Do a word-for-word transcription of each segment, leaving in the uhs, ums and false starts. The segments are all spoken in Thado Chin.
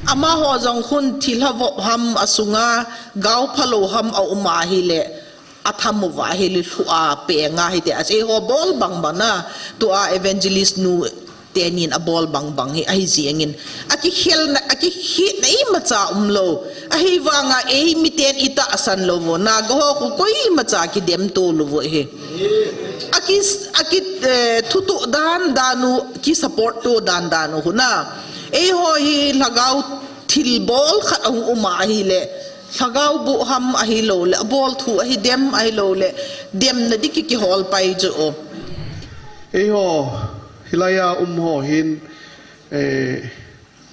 Amaho jong khun thilha vop ham asunga, gao phalou ham aum ahile, atham uva ahile lhu a peng a hite, ache ho bol bang bang na, tua evangelist nu tenin abol bang bang hi ahi jengin. Akikhelna, akikhetna imacha umlou. Ahivanga eimi ten itahsan lou vo. Naga ho khu koimacha kidem to lou vo hi. Aki, aki, eh, thuto dan dan u, ki support to dan dan u khu na. Eiho hi lhagao thilbol khat ahung um ahile, lhagao boh ham ahilouleh, abol thu ahi dem ahilouleh, demna ding ki, kihol pai chu o. Eiho, hilai a um ho hin, eh,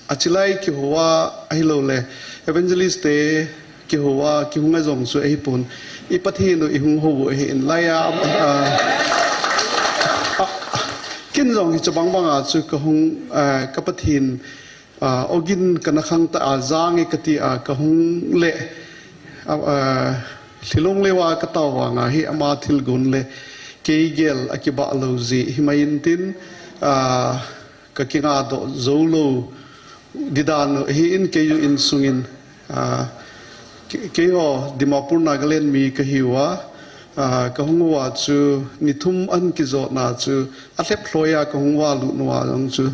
achilai kihou a ahilouleh, evangelist te kihou a, kihung a jong chu ahipon. I Pathen u ihung hou u ahin, lai a, a, a, kin jong hiche bang bang a chu kahung, a, ka Pathen, a, ogin kana khangtah a, jang e kati a, kahung le, a, a, lhilong leuva katao vanga hi ama thilgon le kei gel akibah lou jeh himai intin, a, ka kinga doh jou lou ding dan u ahin, keiho insungin, a, ke-, keiho Dimapur Nagaland mi kahiuva, a, kahung uva chu ni thum ahin kijotna chu alhep lhoi a kahung uva lut nauva jong chu,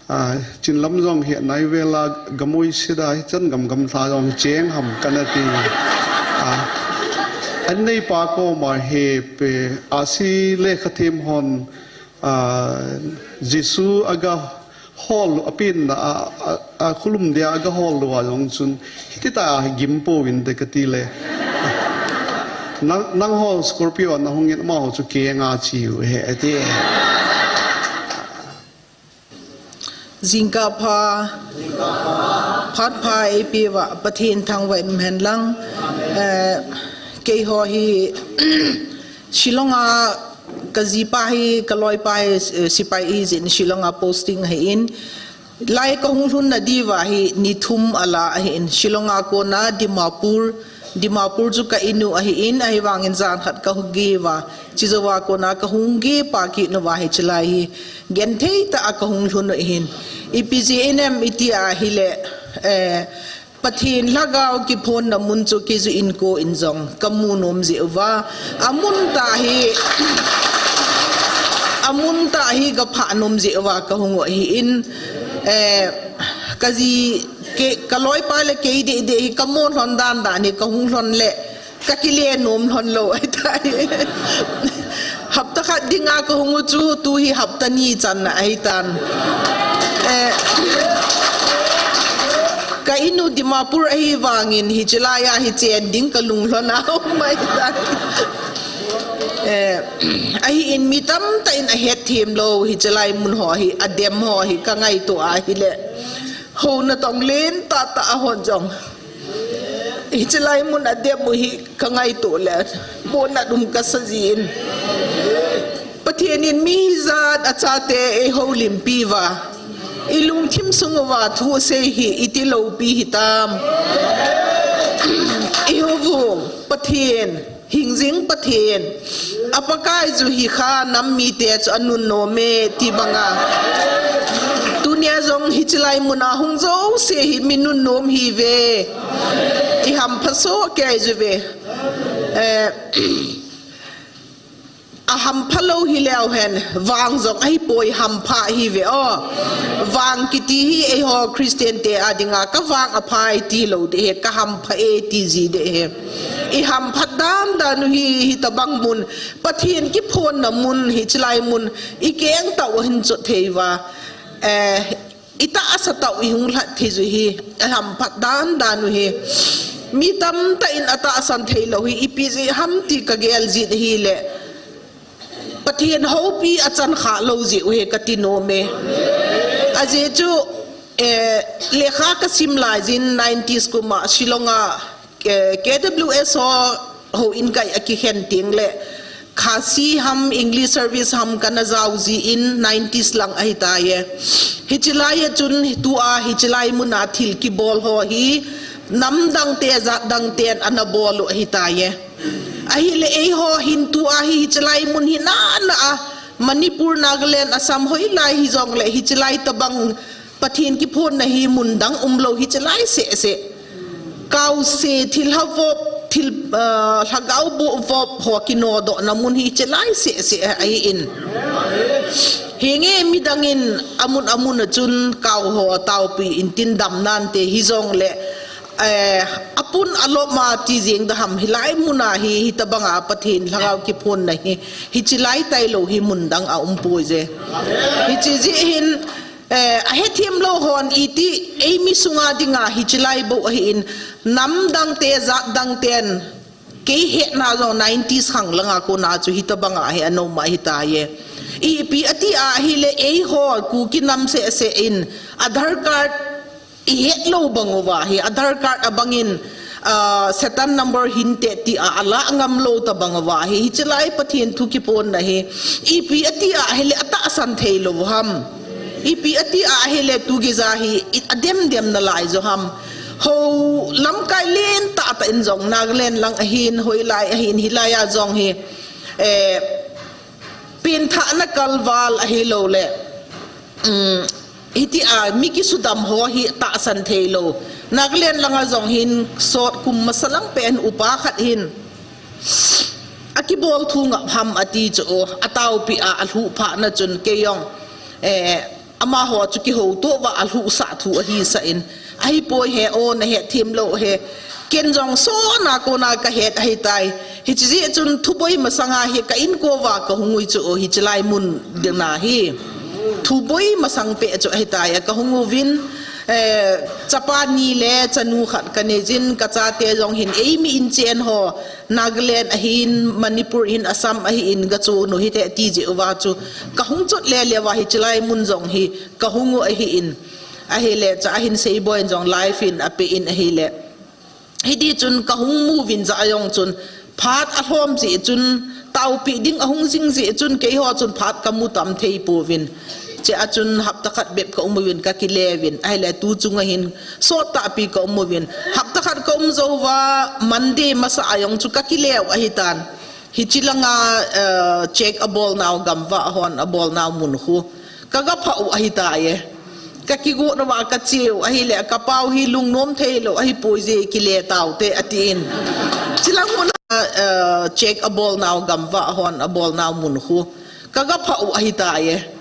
a, chinlam jong hi nai vela gamoi sida hichan gam gamla jong cheng ham kana ti. A, an neipa koma hepe, a, si le khathem hon, a, Jesu aga hol, apenna a, a, a khulum dia aga hol uva jong chun, hiti ta gim pouvinte kati le. Nang, nangho Scorpio nahung in amaho chu kenga chiu he ati. Jingkah pha, phat pha eipeuva, Pathen thangvah in um hen lang. Eh, keiho hi, Shillong a kajipa hi, kaloipa hi, eh, sepai ahi jeh in Shillong a posting ahin. Lai kahung lhunna diuva hi ni thum ala ahin. Shillong a kona Dimapur, Dimapur chu ka inu ahin, ahivangin jan khat kahung geh uva. Chujouva kona kahung geh pah kit nauva hi chulai hi. Genthei tah a kahung lhun u ahin. Ipi jeh inem iti ahile, eh, Pathen lhagao kiphonna mun chu kei jong inko in jong kamu nom jeh uva. Amun tah hi, amun tah hi kaphah nom jeh uva kahung u ahin, eh, kaji, kei, kaloipa le kei deh deh hi kamo lhon dan dan hi kahung lhon le kakile nom lhon lou ahitai. Hapta khat dinga kahung u chu, tu hi hapta ni channa ahitan. Eh, ka inu Dimapur ahivangin hiche laiya hi chen ding kalung lhon a um ahitai. Eh, ahin mi tamtah in ahet them lou, hiche lai mun ho hi, adem ho hi kangaito ahile. Houna tong len tah tah a hon jong. Hiche lai mun adem u hi kangaito le, bonat um kasa jin. Pathen in mi hijat a chate eihoulimpi uva, ilungthim sung uva thu asei hi iti loupi hitam. Eiho u Pathen, hingjing Pathen, a Pakai chu hi kha nam mite chu anunnom e ti banga. Tunia jong hiche lai muna hung jouse hi mi nunnom hiuve. Ihampha soh kei uve. Eh, ahampha lou hileu hen, vang jong ahipoi, hampha hiuve o. Vang kiti hi eiho Christian te a dinga, kavang aphai ti lou ding ahi, kahampha e ti ji ding ahi. Ihamphat dan dan u hi, hitabang mun, Pathen kiphonna mun, hiche lai mun, ikeng tah u hin chot thei uva. Eh, itahsa tah u ihung lhat thei u hi, ihamphat dan dan u hi. Mi tamtah in atahsan thei lou hi, ipi jeh ham ti kagel jin ahile. Pathen houpi achan kha lou jeh u hi kati nom e. Ajeh chu, eh, lekha kasim lai jin nineties kum a Shillong a, eh, K W S ho, houin kai akikhen teng le Khasi ham English service ham kana jao jin nineties lang ahitai e. Hiche lai a chun tua hiche lai muna thil kibol ho hi nam dang te jat dang ten ana bol u ahitai e. Ahile eiho hin tua hi hiche lai mun hi nana a Manipur, Nagaland, Assam hoilai hijongle hiche lai tabang Pathen kiphonna hi mun dang umlou hi chelai seh seh. Kaose thilha vop, thil, ah, lhagao boh vop ho kinodohna mun hi chelai seh seh ahin. Hinge midangin amun amun a chun kau ho taopi intin dam nante hijongle, eh, apun alop ma ti jing da ham hilai muna hi, hitabanga Pathen lhagao kiphonna hi, hi chelai tailou hi mun dang a umpoi je. Hiche jeh hin, Eh, ahethem lou hon iti, eimi sunga dinga hi chelai bou ahin, nam dangte, jat dangten, kei hetna jong nineties khang langa kona chu hitabanga hi anom ahitai. Ipi ati ahile eiho Kuki nam seh seh in, Aadhaar card ihet lou bang uva hi, Aadhaar card abangin, ah, setan number hinte tia ala ngam lou tabang uva hi, hi chelai Pathen thu kiphonna hi, ipi ati ahile atahsan thei lou ham. Ipi ati ahile tu geija hi, i adem dem nalai jo ham. Ho lamkai lentah tah in jong, Nagaland lang ahin, hoilai ahin, hilai a jong hi, eh, penthahna kalval ahilouleh, um, hitia mi kisudam ho hi tahsan thei lou. Nagaland langa jong hin sot kum masa lang pen upa khat hin, akibol thu ngap ham ati chu, ataopi a alhuh phat na chun kei jong, eh, amaho chu kihouto uva alhuhsah thu ahisah in, ahipoi he o, nahethem lou he. Ken jong sona kona kahet ahitai. Hiche jeh chun thuboi masanga hi ka inkouva kahung u chu, hi chelai mun dinga hi. Thuboi masang peh chu ahitai, kahung uvin, eh, chapa ni le chanu khat kanei jin, kachate jong hin eimi inchen ho, Nagaland ahin, Manipur ahin, Assam ahin, gachonu hite ti jeh uva chu, kahung chot le le uva hi chelai mun jong hi, kahung u ahin. Ahile, cha ahin Seiboi in jong live in ape in ahile. Hiti chun kahung mu uvin cha jong chun, phat alhom jeh chun, taopi ding ahung jing jeh chun, keiho chun phat kamu tam thei pouvin. Chea chun hapta khat bep kaum uvin kakile uvin. Ahile tu chunga hin, sot tahpi kaum uvin. Hapta khat kaum jou uva, Monday masa a jong chu kakile u ahitan. Hiche langa, eh, check abolnau gamvah hon abolnau mun khu. Kagapha u ahitai. Kakigot uva kache u ahile, kapau hi lungnom thei lou ahipoi je, kile taute atin. Chelang muna, eh, check abolnau gamvah hon abolnau mun khu. Kagapha u ahitai.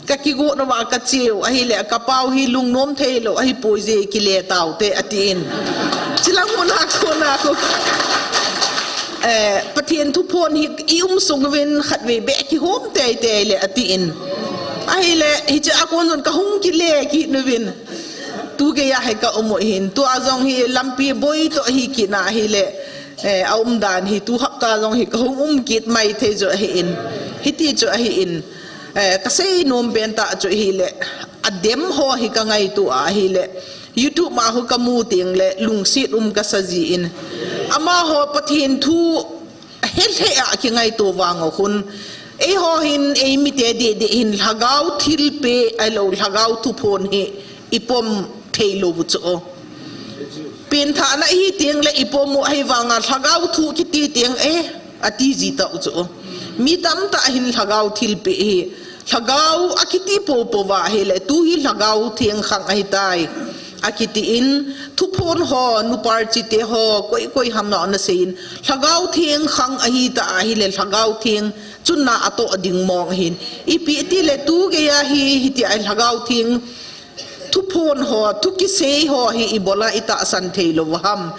Kakigot uva kache u ahile, kapau hi lungnom thei lou ahipoi je, kile taute atin. Chelang muna kona khu, eh, Pathen thuphon hi i um sung uvin khatvei beh kihom teitei le atin. Ahile, hiche a kon jong kahung kile kit uvin. Tu geija hi kaum u ahin. Tua jong hi lampi boi toh hi kina ahile. Eh, aumdan hi tu hapta jong hi kahung um kit mai thei jo ahin. Hiti chu ahin. Eh, kasei nom pen tah chu ahile, adem ho hi kangaito ahile, YouTube ma khu kamu teng le lungset um kasa jin. Amaho Pathen thu ahe lheh a kingaito vang u khun. Eiho hin, eimite deh deh hin lhagao thilpeh ahilou lhagao thuphon hi ipom thei lou u chu. Penthahna ihi teng le ipom u ahivanga lhagao thu kiti teng e, ati ji tau chu. Mi tamtah hin lhagao thilpeh hi, lhagao akiti popo uva ahile, tu hi lhagao theng khang ahitai. Akiti in, thuphon ho, nuparchite ho, koi koi ham na nasei in, lhagao theng khang ahita ahile, lhagao theng chun na atoh ding mong ahin. Ipi ti le tu geija hi, hitia lhagao theng thuphon ho, thu kisei ho hi ibola itahsan thei lou ham.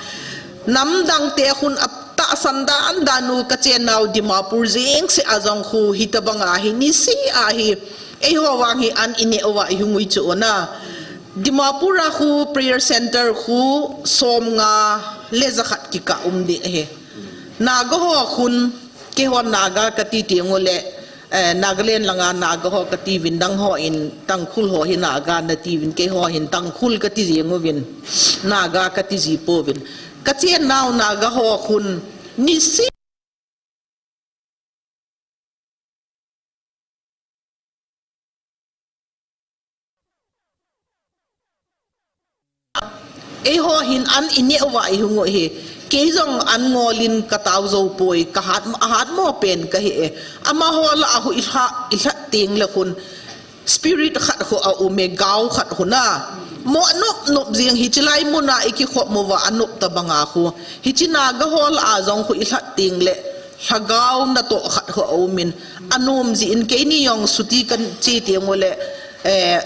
Namdang te khun atahsan dan dan u kachennau Dimapur jeng seh a jong khu hitabanga hi niseh a hi eiho vang hi an ineh uva ihung u chu na. Dimapur a khu prayer center khu somnga le jakhat kikah um ding ahi. Naga ho khun, keiho Naga kati teng u le, eh, Nagaland langa Naga ho kati uvin, dang ho in Tangkhul ho hi Naga nati uvin, keiho hin Tangkhul kati jeng uvin, Naga kati ji pouvin. Kachennau Naga ho khun, niseh Eiho hin an ineh uva ihung u hi. Kei jong an ngol in katao jou poi, kahat, ahatmo pen kahi e. Amaho lah a khu ilha, ilha teng le khun. spirit khat khu a um e, gao khat khu na. Mo nop nop jing hi chilai muna i kikhop mo va a nop ta banga khu. Hi chi Naga hol a jong khu i lhat ting le lhagao na to khat khu a um in a nom ji in keini jong suti kan chi ting mo le, eh,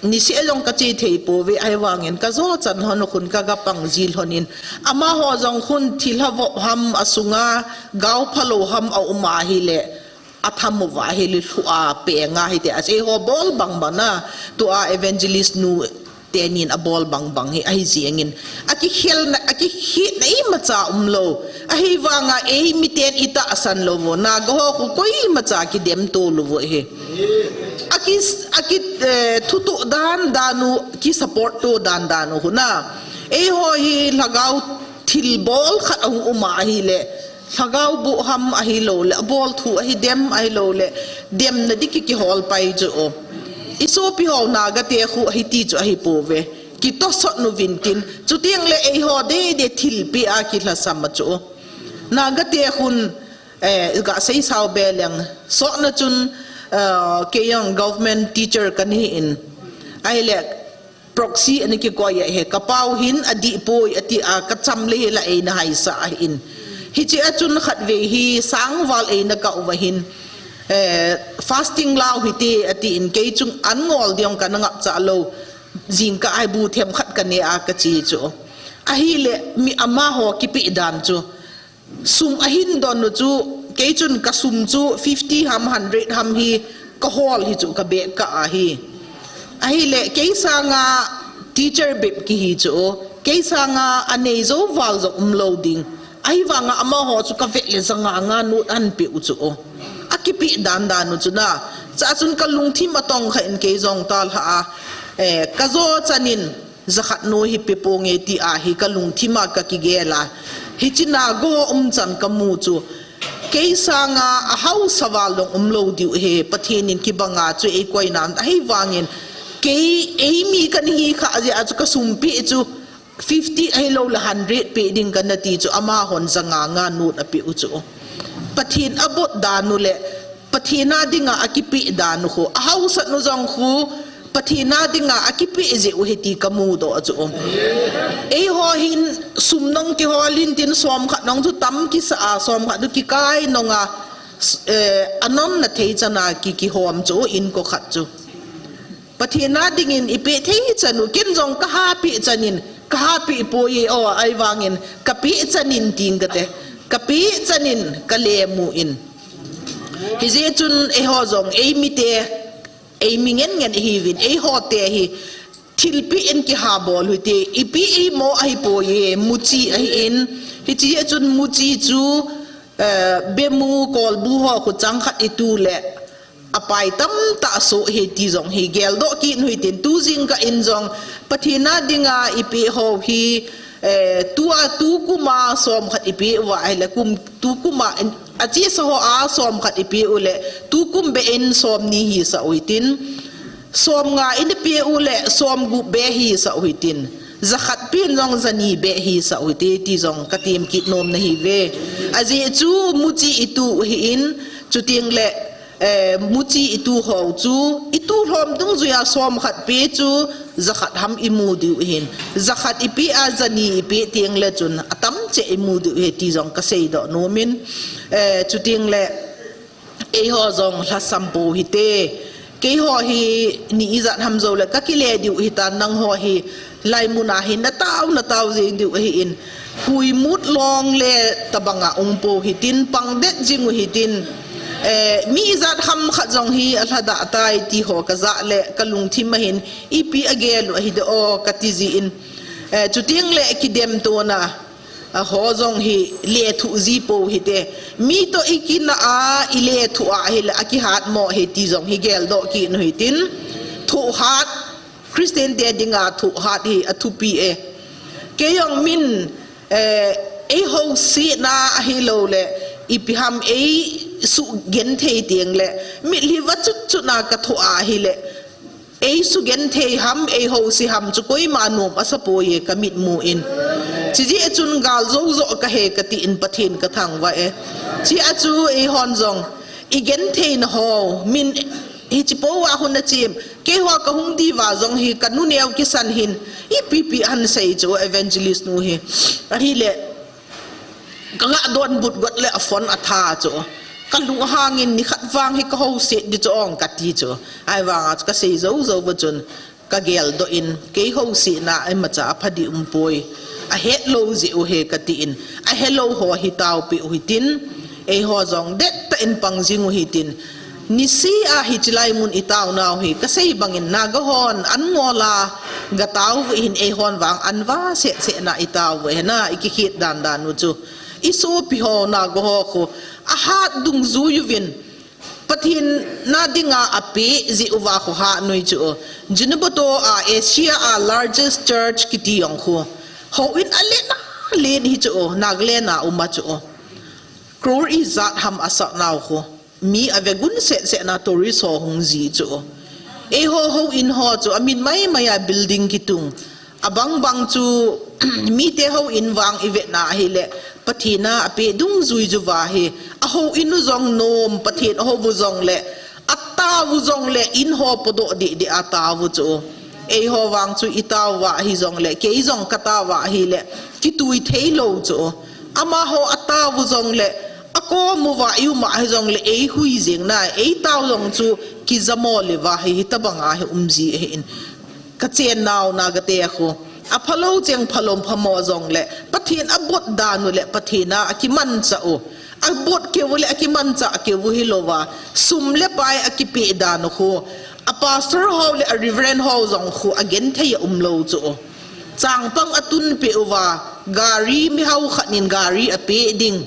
ni se jong ka chi thei po ve ai vangin ka jo chan hon khun ka ga pang jil hon in ama ho jong khun thil ha vop ham a sunga gao phalo ham a um a hi le a tham uva hi li lhu a pe nga hi te a che ho bol bang bang na tu a evangelist nu tenin a bol bang bang hi ahi jingin a ki khel na a ki khi na i ma cha um lo ahi vanga ei mi ten i ta san lo vo na go ho khu koi ma cha ki dem to lo vo hi a ki a ki eh, thu tu dan dan u ki support tu dan dan u khu na ei ho hi lhagao thil bol khat a hung um a hi le lhagao bu ham ahi lo le, a bol thu ahi dem ahi lo le, dem na di ki ki hol pai chu o. I sopi ho Naga te khu ahi ti chu ahi po ve. Ki to sot nu vin tin, chu tiang le ei ho de de thil pi a ki hla sam a chu o. Naga te khun, eh, ga sei sao be leng, sot na chun, eh, ke yang government teacher kan hi in. Ai le, proxy ani ki koi a he ka pau hin a di poi ati a ka cham le la ei na hai sa a hin hi chi a chun khat ve hi sang val ei na ka uva hin eh fasting lau hi te ati in kei chung an ngol diong ka na ngap cha lo jing ka ai bu them khat ka ne a ka chi chu a hi le mi ama ho ki pi dan chu Sum a hin don nu chu, kei chun ka sum chu fifty ham, hundred ham hi ka hol hi chu ka beh ka ahi. Ahile, kei sanga teacher bep kihi chu, kei sanga a nei zo val zo um lo ding. Ahivanga amaho chu ka veh le zanga nga nut an pe u chu. A kipi dan dan u chu na. Cha chun ka lungthim a tong kha in kei zong tal ha a. Eh, ka zo chanin, Zakhat nu hi pe ponge ti a hi ka lungthim a ka kigel a. Hichi na go um chan ka mu chu. Kei sanga a hausa val long um lo diu he Pathen in kibanga chu ei koi nan ahi vangin. Kei ei mi kan hi kha a chu ka sumpi chu fifty ahi lo le hundred pe ding ka na ti chu ama hon zanga nga nut a pe u chu. Pathen a bot dan u le Pathen a dinga a kipe dan u khu, a hausa nu zong khu, Pathen a dinga a kipe ze u he ti ka mu do a chu um. Ei ho hin sum nong kihol in tin som khat nong chu tam kisa a, som khat chu kikai nong a, s-, eh, a non na thei chana ki, kihom chu in ko khat chu. Pathen a dingin i pe thei chan u, ken zong ka hapi chanin, ka hapi po ye o, ai vangin, ka pe chanin ting ka te, ka pe chanin ka le mu in. Hi je chun ei ho zong, ei mi te, ei mi ngen ngen hi vin, ei ho te hi, thil pi in ki ha bol hui te, i pi ei mo ahi po ye, muchi ahi in, hi chi ye chun muchi chu, eh, bemu kolbu ho khu chang khat i tu le, A pai tam ta so he ti zong hi gel do ki nui tin tu zing ka in zong Pathen a dinga i pe ho hi, eh, tu a tu kuma som khat i pe u a le kum tu kuma in, a chi sa ho a som khat i pe u le tu kum be in som ni hi sa u tin som nga in pe u le som gu be hi sa u tin zakhat pin zong zani be hi sa u ti ti zong ka tim ki nom na hi ve a ji chu mu chi i tu hi in chu ting le Eh, muchi i tu ho chu, i tu hlom dungzui a som khat pe chu, zakhat ham i mu diu hin. Zakhat i pe a zani i pe tiang le chun, a tam che i mu diu he ti zong ka sei do nomin. Eh, chu tiang le, ei ho zong hlasam po hi te. Kei ho hi ni i zat ham zo le, ka kile diu hi ta nang ho hi, Lai mun a hin na tau, na tau zing diu ahi in. Hui mut long le tabanga um po hi tin pang det jing u hi tin. Eh, mi zat ham khat zong hi a hlada tai ti ho ka za le ka lungthim a hin ipi a gel u ahi de o ka ti zi in. Eh, chu ting le ki dem to na, a ho zong hi le thu zi po hi te. Mi to i ki na a i le thu a hi le a ki hat mo hi ti zong hi gel do ki nu hi tin. Thu hat Christian te dinga thu hat hi a thupi e. Kei jong min, eh, ei ho si na ahi lo le, ipi ham ei su gen thei tiang le, mit li va chut chut na ka thu a hi le, ei su gen thei ham, ei ho si ham chu koima nom a sa po ye ka mit mu in. Chi ji a chun gal zo zo ka he ka ti in Pathen ka thang va e. Chi a chu ei hon zong, i gen thei na ho, min Hiche pou a hung nachim, keiho kahung diuva jong hi kanu neo kisan hin, ipi pi ahin sei chu evangelist nu hi. Ahile, kanga don but got le aphone atha chu. Kalung ahangin nikhat vang hi kahouset ding chu ong kati chu. Ahivanga chu kasei jou jou uva chun, kageldoh in, kei housetna imacha apha ding umpoi. Ahet lou jeh u ahi katin, ahe lou ho hi taopi u hitin, eiho jong dettah in pang jing u hitin, nisih a hiche lai mun itaonau hi, kasei bangin Naga hon an ngol a gatao u ahin, eihon vang an va seh seh na itao u ahi na, ikikhet dan dan u chu. Isopi ho Naga ho khu, ahat dungjui uvin, Pathen a dinga apeh jeh uva khu hat u ahi chu. Zunheboto a Asia a largest church kiti jong khu. Houin alen alen hi chu, Nagaland a um a chu. Crore ijat ham asah nau khu. Mi ave gun seh seh na tourist ho hung ji chu. Eiho houin ho chu amin mai mai a building kitung. Abang bang chu mite houin vang ivet na ahile, Pathen a apeh dungjui uva hi, ahouin u jong nom, Pathen ahou u jong le, atao u jong le, in ho podoh deh deh atao u chu. Eiho vang chu itao uva ahi jong le, kei jong katao uva ahile, kitui thei lou chu. Amaho atao u jong le, akom uva i um a ahi jong le, eihui jeng na, eitao jong chu kijamo le uva hi, hitabang a hi um ji ahin. Kachen nau Naga te khu. Aphalou cheng phalou phamo jong le, Pathen abot dan u le, Pathen a akimanchah u. Abot keu u le, akimanchah keu u hilou va. Sum le pai akipeh dan u khu. A pastor ho le, a reverend ho jong khu, agenthei a um lou chu. Changpang atun peh uva, gari mihao khat in gari apeh ding.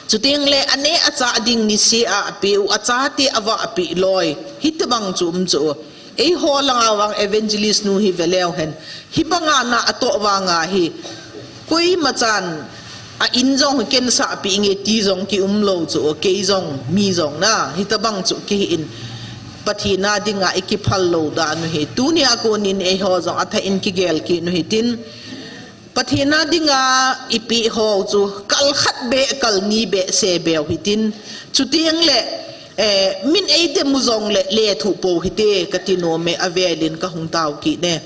Chuteng le aneh achah ding nisih a apeh u, achate ava apeh loi. Hitabang chu um chu. Eiho langa vang evangelist nu hi veleu hen. Hibanga na atoh vanga hi. Koima chan a in jong kensah pi nge ti jong ki um lou chu. Kei jong, mi jong na. Hitabang chu kihi in. Pathen a dinga ikiphal lou dan u hi. Tunia konin eiho jong athah in kigel kit u hitin. Pathen a dinga ipeh ho chu kal khat beh, kal ni beh, se beu hitin. Chuteng le, eh, min eidem u jong le, lethuh pou hite, kati nom e, avel in kahung tao kit e.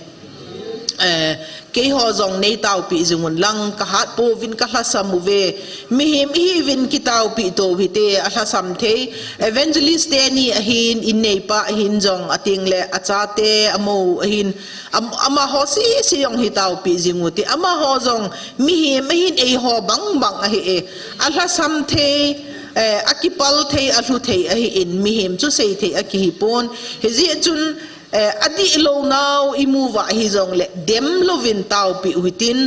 Eh, keiho jong nei taopi jing un lang, kahat pouvin kalhasam uve. Mihem ihiuvin kitaopi tou hite, alhasam thei. Evangelist teni ahin, inneipa ahin jong, ateng le, achate, amou ahin, Am-, amaho sese jong hi taopi jing u ti. Amaho jong mihem ahin eiho bang bang ahi e. Alhasam thei, eh, akipal thei, alhu thei ahin mihem chu sei thei akihi pon. Hijeh chun, eh, adih lou nau imu uva ahi jong le dem louvin taopi u hitin.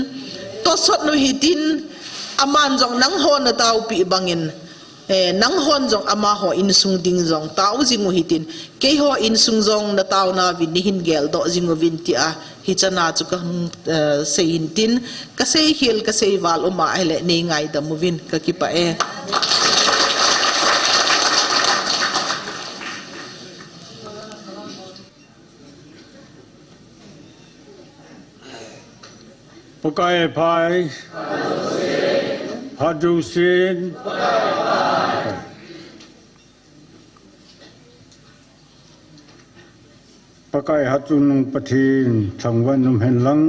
Tosot u hitin, aman jong nangho na taopi bangin. Eh, nanghon jong amaho insung ding jong tao jing u hitin, keiho insung jong na tao nauvin nei hin geldoh jing uvin tia, hichana chu kahung, eh, sei hin tin, kasei khel, kasei val um ahile nei ngaidam uvin, kakipah e. Pakai phai. Hadu sin. Pakai hatu nung Pathen thangvah in um hen lang.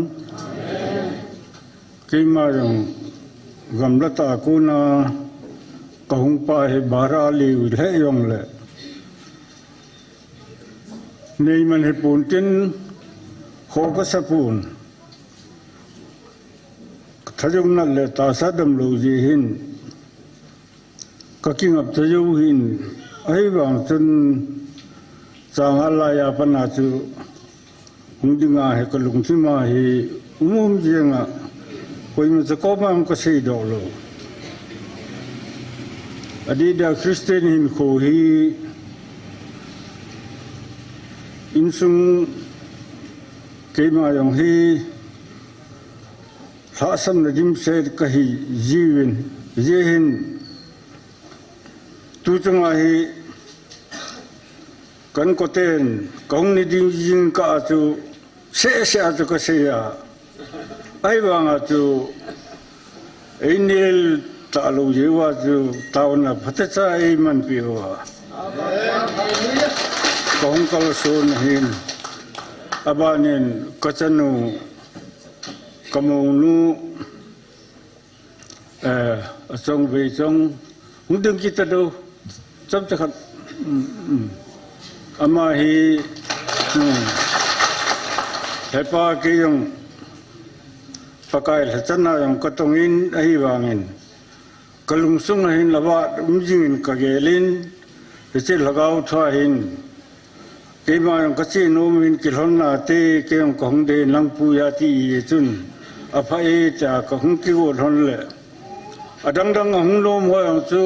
Keima jong gamla tah a kona kahung pa hi bara liu le jong le. Nei man hi pon tin, kho kasa pon. Thajou nat le tahsa damlou jeh hin, kakingap thajou hin, ahivang chun chang a laiya pat a chu, hung dinga hi kalungthim a hi um um jeng a, koima cha koma hung kasei doh lou. Adeh dia Christian hinkho hi insung keima jong hi lhahsamna dimset kahi jiuvin, hijeh hin tu chunga hi Kan koten, kahung ni ding jingkah a chu, seh seh a chu kasei a. Ahivang a chu, einel talou jeh uva chu, taona phatecha eimanpi uva. Kahung kalson ahin, abanin kachanu, kamounu, eh, achong vei chong, hung ding kit tadou, chomcha khat, um, um. Ama hi, um, hepa kei jong, Pakai lhachana jong katongin, ahivangin kalungsung ahin ava um jingin kagelin, hiche lhagao thua hin, keima jong kache nom in kilhonna te, kei jong kahung dei nang puiya ti chun, apha e tia kahung kigo lhon le. Adang dang ahung nom ho jong chu,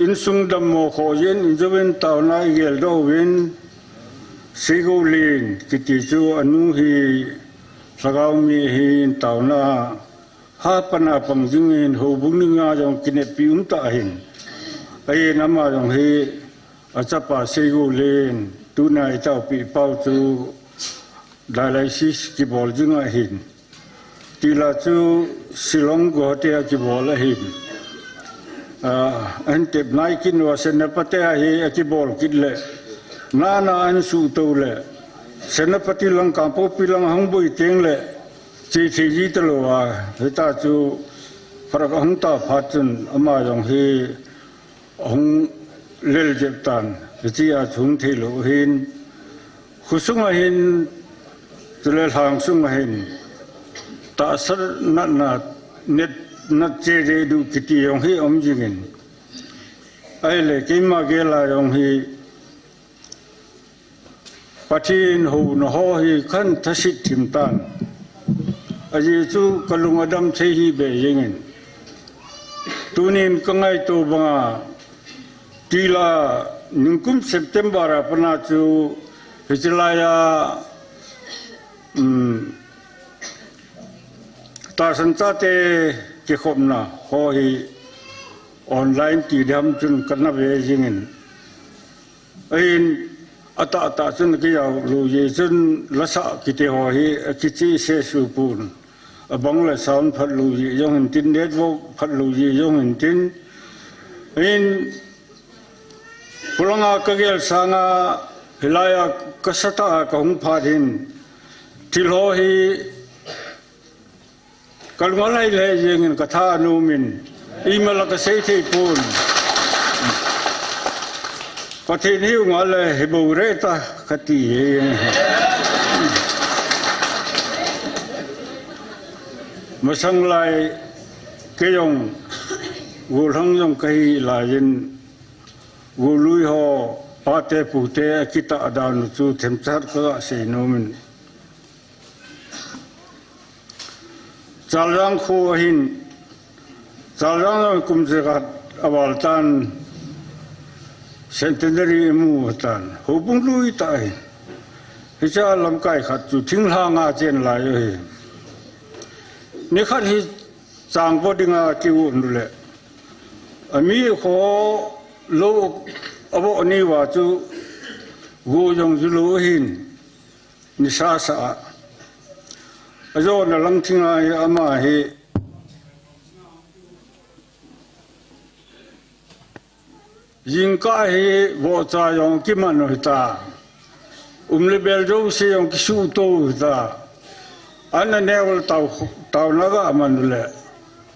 insung dammo kho jin, injovin taona igel doh uvin, Seigoulen kiti chu anu hi lhagao mi ahin taona, ha pana pang jingin houbung dinga jong kinepi um tah ahin. Ahin ama jong hi achapa Seigoulen, tuna itaopi pau chu dialysis kibol jing ahin. Tila chu Shillong Guwahati a kibol ahin. Ah, ahin tep nai kit uva Senapati a hi akibol kit le. Nana ahin suhtou le. Senapati lang Kangpokpi lang ahung boi teng le. Chethei ji talou a. Hita chu pharak ahung ta phat chun ama jong hi ahung lel jep tan, hichea chu hung thei lou ahin, khosung ahin, chule lhangsung ahin, tahsa natna, net nat che dei du kiti jong hi um jingin. Ahile, keima gel a jong hi, Pathen houna ho hi kahin thasit thim tan. Ajeh chu kalung adam thei hi be jengin. Tunin kangaito banga tila ningkum September a pana chu hiche laiya, um, tahsan chate kikhopna ho hi online ti diham chun kana ve jingin. Ahin, atah tah chun kijao lou jeh chun lasa kiti ho hi akichih se su pon. Abang le sound phat lou jeh jong hin tin, network phat lou jeh jong hin tin. Ahin, khulanga kagel sanga hilaiya kasatah a kahung phat hin. Thil ho hi Kalung alhai lhai jengin katha anomin, imacha kasei thei pon. Pathen hiu nga le hibou re ta kati hi. Masang lai kei jong, golhang jong kahi laiyin, golui ho, pate pute akitah dan u chu themchat kasei nomin. Chaljang kho ahin, Chaljang jong kum jakhat aval tan, centenary amu tan, houbung lui tah ahin. Hiche lamkai khat chu thinglhanga chen lai ahi. Nikhat hi changvo dinga kiu nu le. Ami kho lou avo ni va chu go jong ju lou ahin. Nisa sa a. Ajona lang thinga hi ama hi. Jingkah hi vohcha jong kiman u hita. Um le bel jouse jong kisuhto u hita. An aneo le tao, taona ga man u le.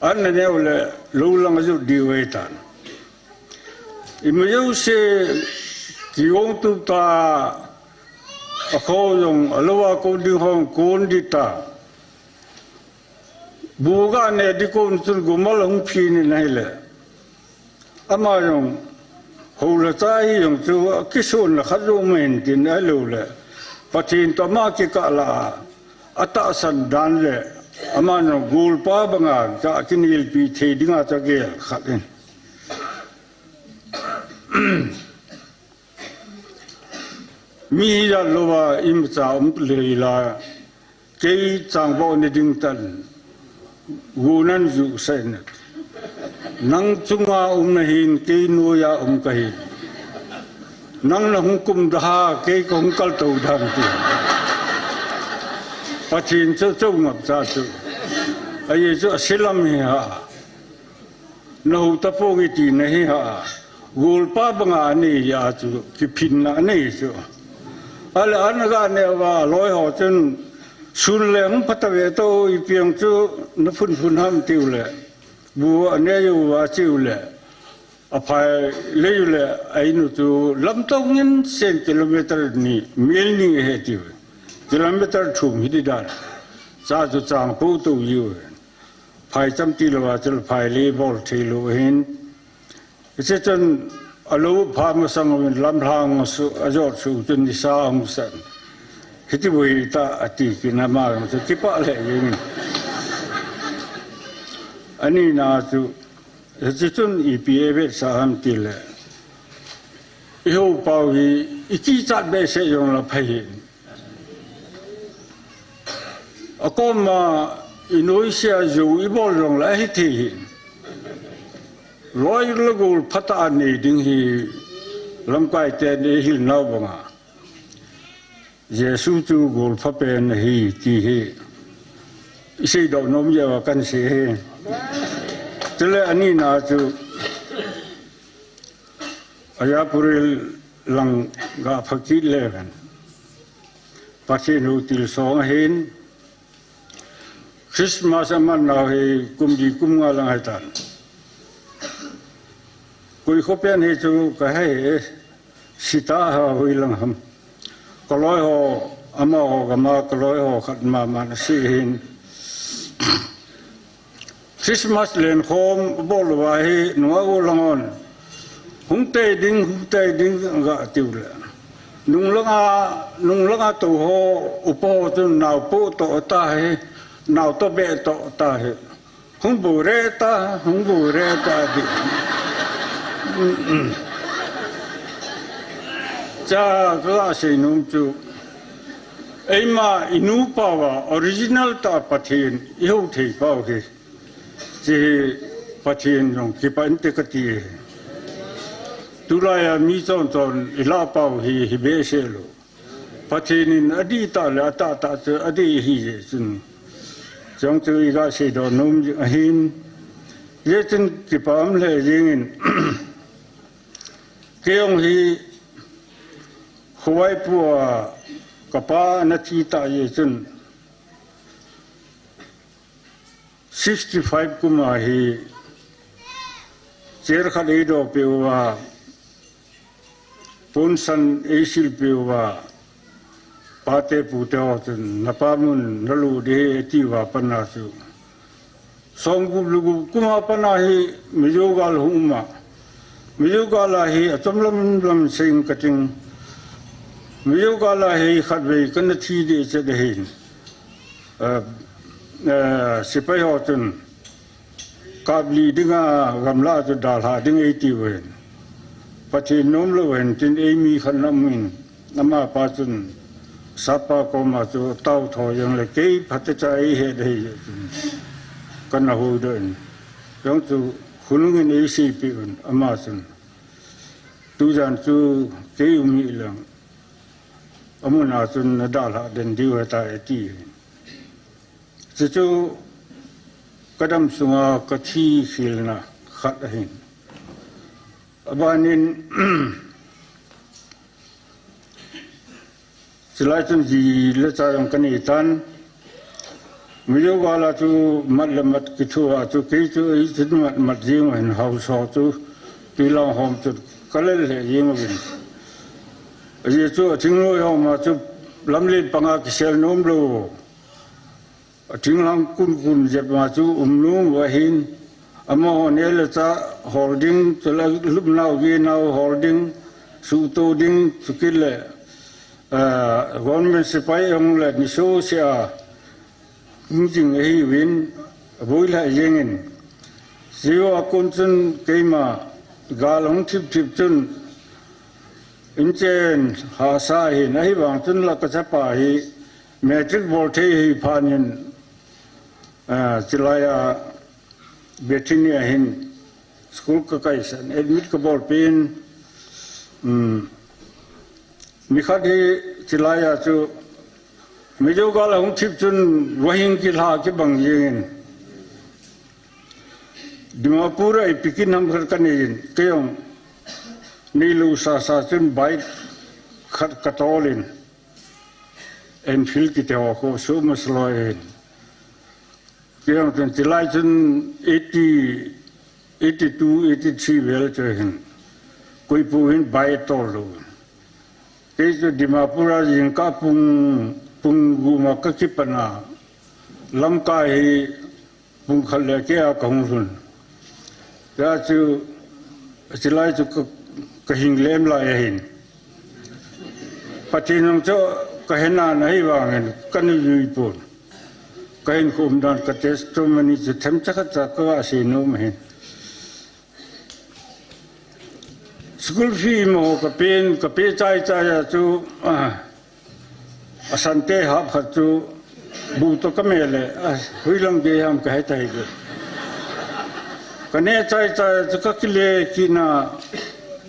An aneo le lou lang ajot diu ahitan. Ima jouse kigong tup ta, akho jong, alou a kon ding hong kon ding ta. Bu ga ne ding kon chun gumal hung phin in ahile. Ama jong, hou le cha hi jong chu, kisonna khat jong ma hin tin ahilou le. Pathen toh ama kikah la a, atahsan dan le, ama jong golpa banga, ka kinelpi thei dinga chu agel khat in. Mi hi jat louva imacha um lei la, kei changvo ni ding tan, go nan ju sai na. Nang chunga um nahin, kei noiya um kahi. Nang nahung kum daha, kei kahung kaltou dan ti. Pathen chu chou ngap cha chu. Ajeh chu asilam hi ha. Nahou taponge tina hi ha. Golpa banga anei a chu, kiphinna anei chu. Ale ana ga neh uva, loi ho chun, sun le hung phatah ve to, ipi ang chu na phunphun ham tiu le. Bu anei uva chiu le. Aphai lei u le, a in u chu lamto ngin sen kilometer ni, mil ni he tiu. Kilometer thum hi di dan. Cha chu chang po to jiu. Phai cham ti lou a chu phai le bol thei lou hin. Hiche chun alou pha masang uvin lamlhang su, ajot su chun nisa hung san. Hiti bu hi ta ati kit na ma chu kipah le jeng in. Ani na chu, hiche chun ipi e vetsah ham ti le. I hou pau hi, i kichat behseh jong la phai hi. Akoma i noise a jou i bol jong la ahi thei hi. Loi le gol phatah a nei ding hi lamkai ten eihil nau banga. Jesu chu golpha pen ahi ti hi. I seidoh nom jeh uva kan sei hi. Chule ani na chu Ayapurel lang ga pha kit le kan. Pathen hou til song ahin. Christmas aman nau hi kum li kum nga lang ahi tan. Koi kho pen hi chu ka hei e, sita ha hoi lang ham. Ka loi ho, amaho gam a ka loi ho khat mama na si hin. Christmas lenkhom bol uva hi nunga u lang on. Hung tei ding, hung tei ding ga tiu le. Nung langa, nung langa to ho, upa ho chun nao po to ta hi, nao to be to ta hi. Hung bu re ta, hung bu re ta di. Mm, mm. Cha ka sei nom chu. Eima i nu pau a original ta Pathen i hou thei pau hi. Chi hi Pathen jong kipah inte ka ti. Tulai a mi chon chon i la pau hi, hi behseh lou. Pathen in adih tah le atah tah chu adih hi jeh chun. Chong chu i ga seidoh nom jing ahin. Jeh chun kipah um le jing in. Kei jong hi Khovaipu a ka pa na thi ta jeh chun. Sixty five kum a hi chair khat eidoh peh uva, ponsan eisil peh uva, pate pute ho chun, na pa mun na lut ding ahi ati uva pat na chu. Som gup le gup kum a pat na hi Mizo gal hung um a. Mizo gal a hi achom lam lam sei ing ka ting. Mizo gal a hi khatvei kana thi ding chet ahin. Eh, eh, sepai ho chun kap li dinga gamla chu dalha ding eiti uvin. Pathen nom lou hen tin eimi khat na um in, ama pa chun sapa koma chu tao tho jong le kei phatecha eihet ahi chun kana houdoh in. Jong chu khonung in eisei peh un ama chun. Tujan chu kei um hi lang. Amun a chun na dalha den diu ahitai ati. Chuchu ka dam sunga ka thi khelna khat ahin. Abanin, chulai chun ji le cha jong ka nei tan. Mizo gal a chu mat le mat kithu a chu kei chu ei chun mat mat jing u hin haosa chu twilang hom chu ka lel lheh jing uvin. Ajeh chu a thingnoi hom a chu lamlen panga kisel nom lou. A thinglhang kun kun jep ma chu um nom u ahin, amaho neh le chah hol ding, chule lupnau ginau hol ding, suhto ding, chukit le, ah, government sepai hung le nisoh seh a, hung jing ahiuvin, aboi lheh jeng in. Seiho a kon chun keima gal hung thip thip chun, inchen hahsa ahin, ahivang chun la ka chapa hi, Matric bol thei hi phat in, ah, chulai a Bethany a hin school ka kaisan, admit ka bol peh in, um, nikhat hi chulai a chu Mizo gal a hung thip chun vahin kilha kibang jeng in. Dimapur a ipi kin ham khat ka nei in, kei jong Neilu sasa chun bike khat katol in, Enfield kiti ho khu, suma saloi in. Kei jong chun chilai chun eighty, eighty-two, eighty-three vel chu hin, Koipu hin bike tol lou. Kei chu Dimapur a jingkah pung, pung gup ma kakipan a, Lamka hi pung khat le keh a kahung lhun. Hia chu, chilai chu ka, kahing lem lai ahin. Pathen jong chu kahe nan ahivangin, kana jui pon. Kahinkho umdan ka testimony chu themcha khatcha kasei nom ahin. School fee mo kapen, kape chai chai a chu, ah, asante hap khat chu bu toh kamel le, ah, hoilang gei ham kahe tai be. Kaneh chai chai a chu kakile kit na,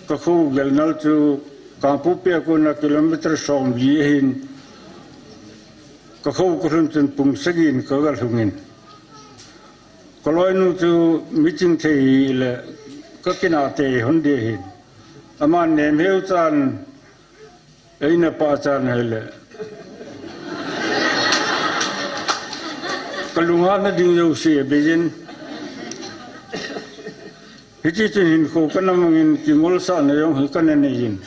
kakho gelnal chu Kangpokpi a kona kilometer somli ahin, kakho kalhun chun pung sagi in kaga lhung in. Kaloinu chu miching thei hile, kakinah tei hon ding ahin. Aman nemheu chan, eina pah chan hile, kalunghanna ding jouse abeiyin. Hiti chun hinkho kana mangin kingolsahna jong hi kana neiyin.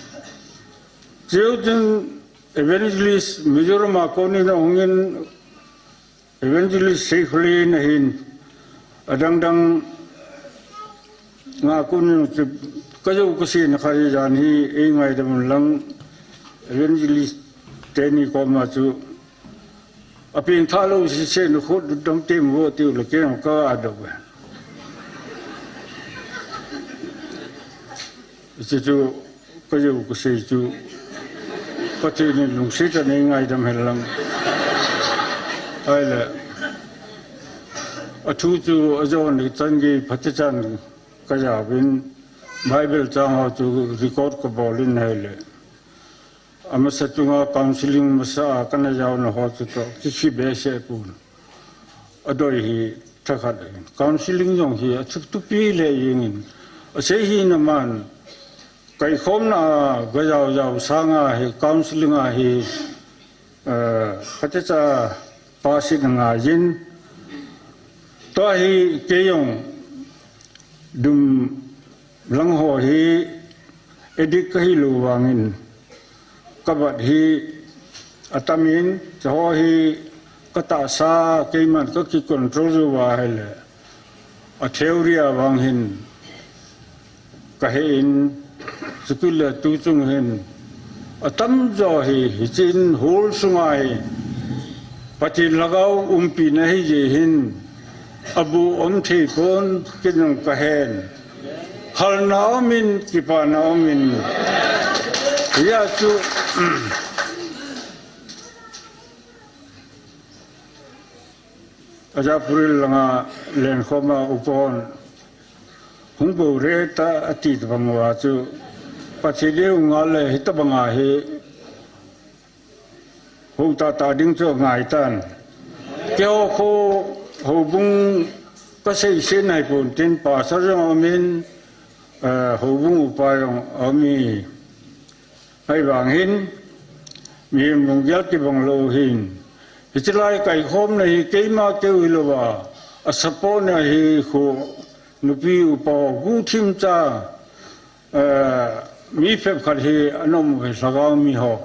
Chujou chun Evangelist Mizoram a konin ahungin, Evangelist Seikhole in ahin, adang dang nga konin chu kajou kasei na kha hi jan hi eingaidam un lang, Evangelist teni koma chu apeng tha lou sese na khut dam tem vo tiu le kei jong ka adou ve. Hichu kajou kasei chu Pathen in lungset a neingaidam hen lang. Ahile, athu chu ajon ni chan gei phatechan kajaovin, Bible chang ho chu record kabol in ahile, amasa chunga counseling masa a kana jaona ho chutoh kikhi behseh pon. Adoi hi thakhat ahin. Counseling jong hi athupi le jengin, asei hi naman, kaikhomna a gajao jao sanga hi counseling a hi, eh, phatecha pass in angaiyin. Tua hi kei jong dum lang ho hi addict kahilou vangin, kabat hi atamin, chuho hi katahsa keiman kakicontrol jou va ahile, a theory a vang hin kahe in, chukit le tuchung hin atamjo hi, hichun hall sunga hi Pathen lhagao umpina hijeh hin, abuh um thei pon, kei jong kahen. Halna umin, kipana umin. Hia chu, Ajapuril langa lenkhoma upa hon hung bou re ta ati tabang uva chu, Pathen in hung ngal le hitabanga hi hou tahtah ding chu angaitan. Keiho kho houbung kasei se nai pon tin, pastor jong aumin, eh, houbung upa jong aumin. Ahivang hin, mihem lunggel kibang lou hin, hiche lai kaikhomna hi keima keu hilouva, a support na hi khu nupi upa guhthim cha, eh, mi phabep khat hi ana um uve, lhagao mi ho.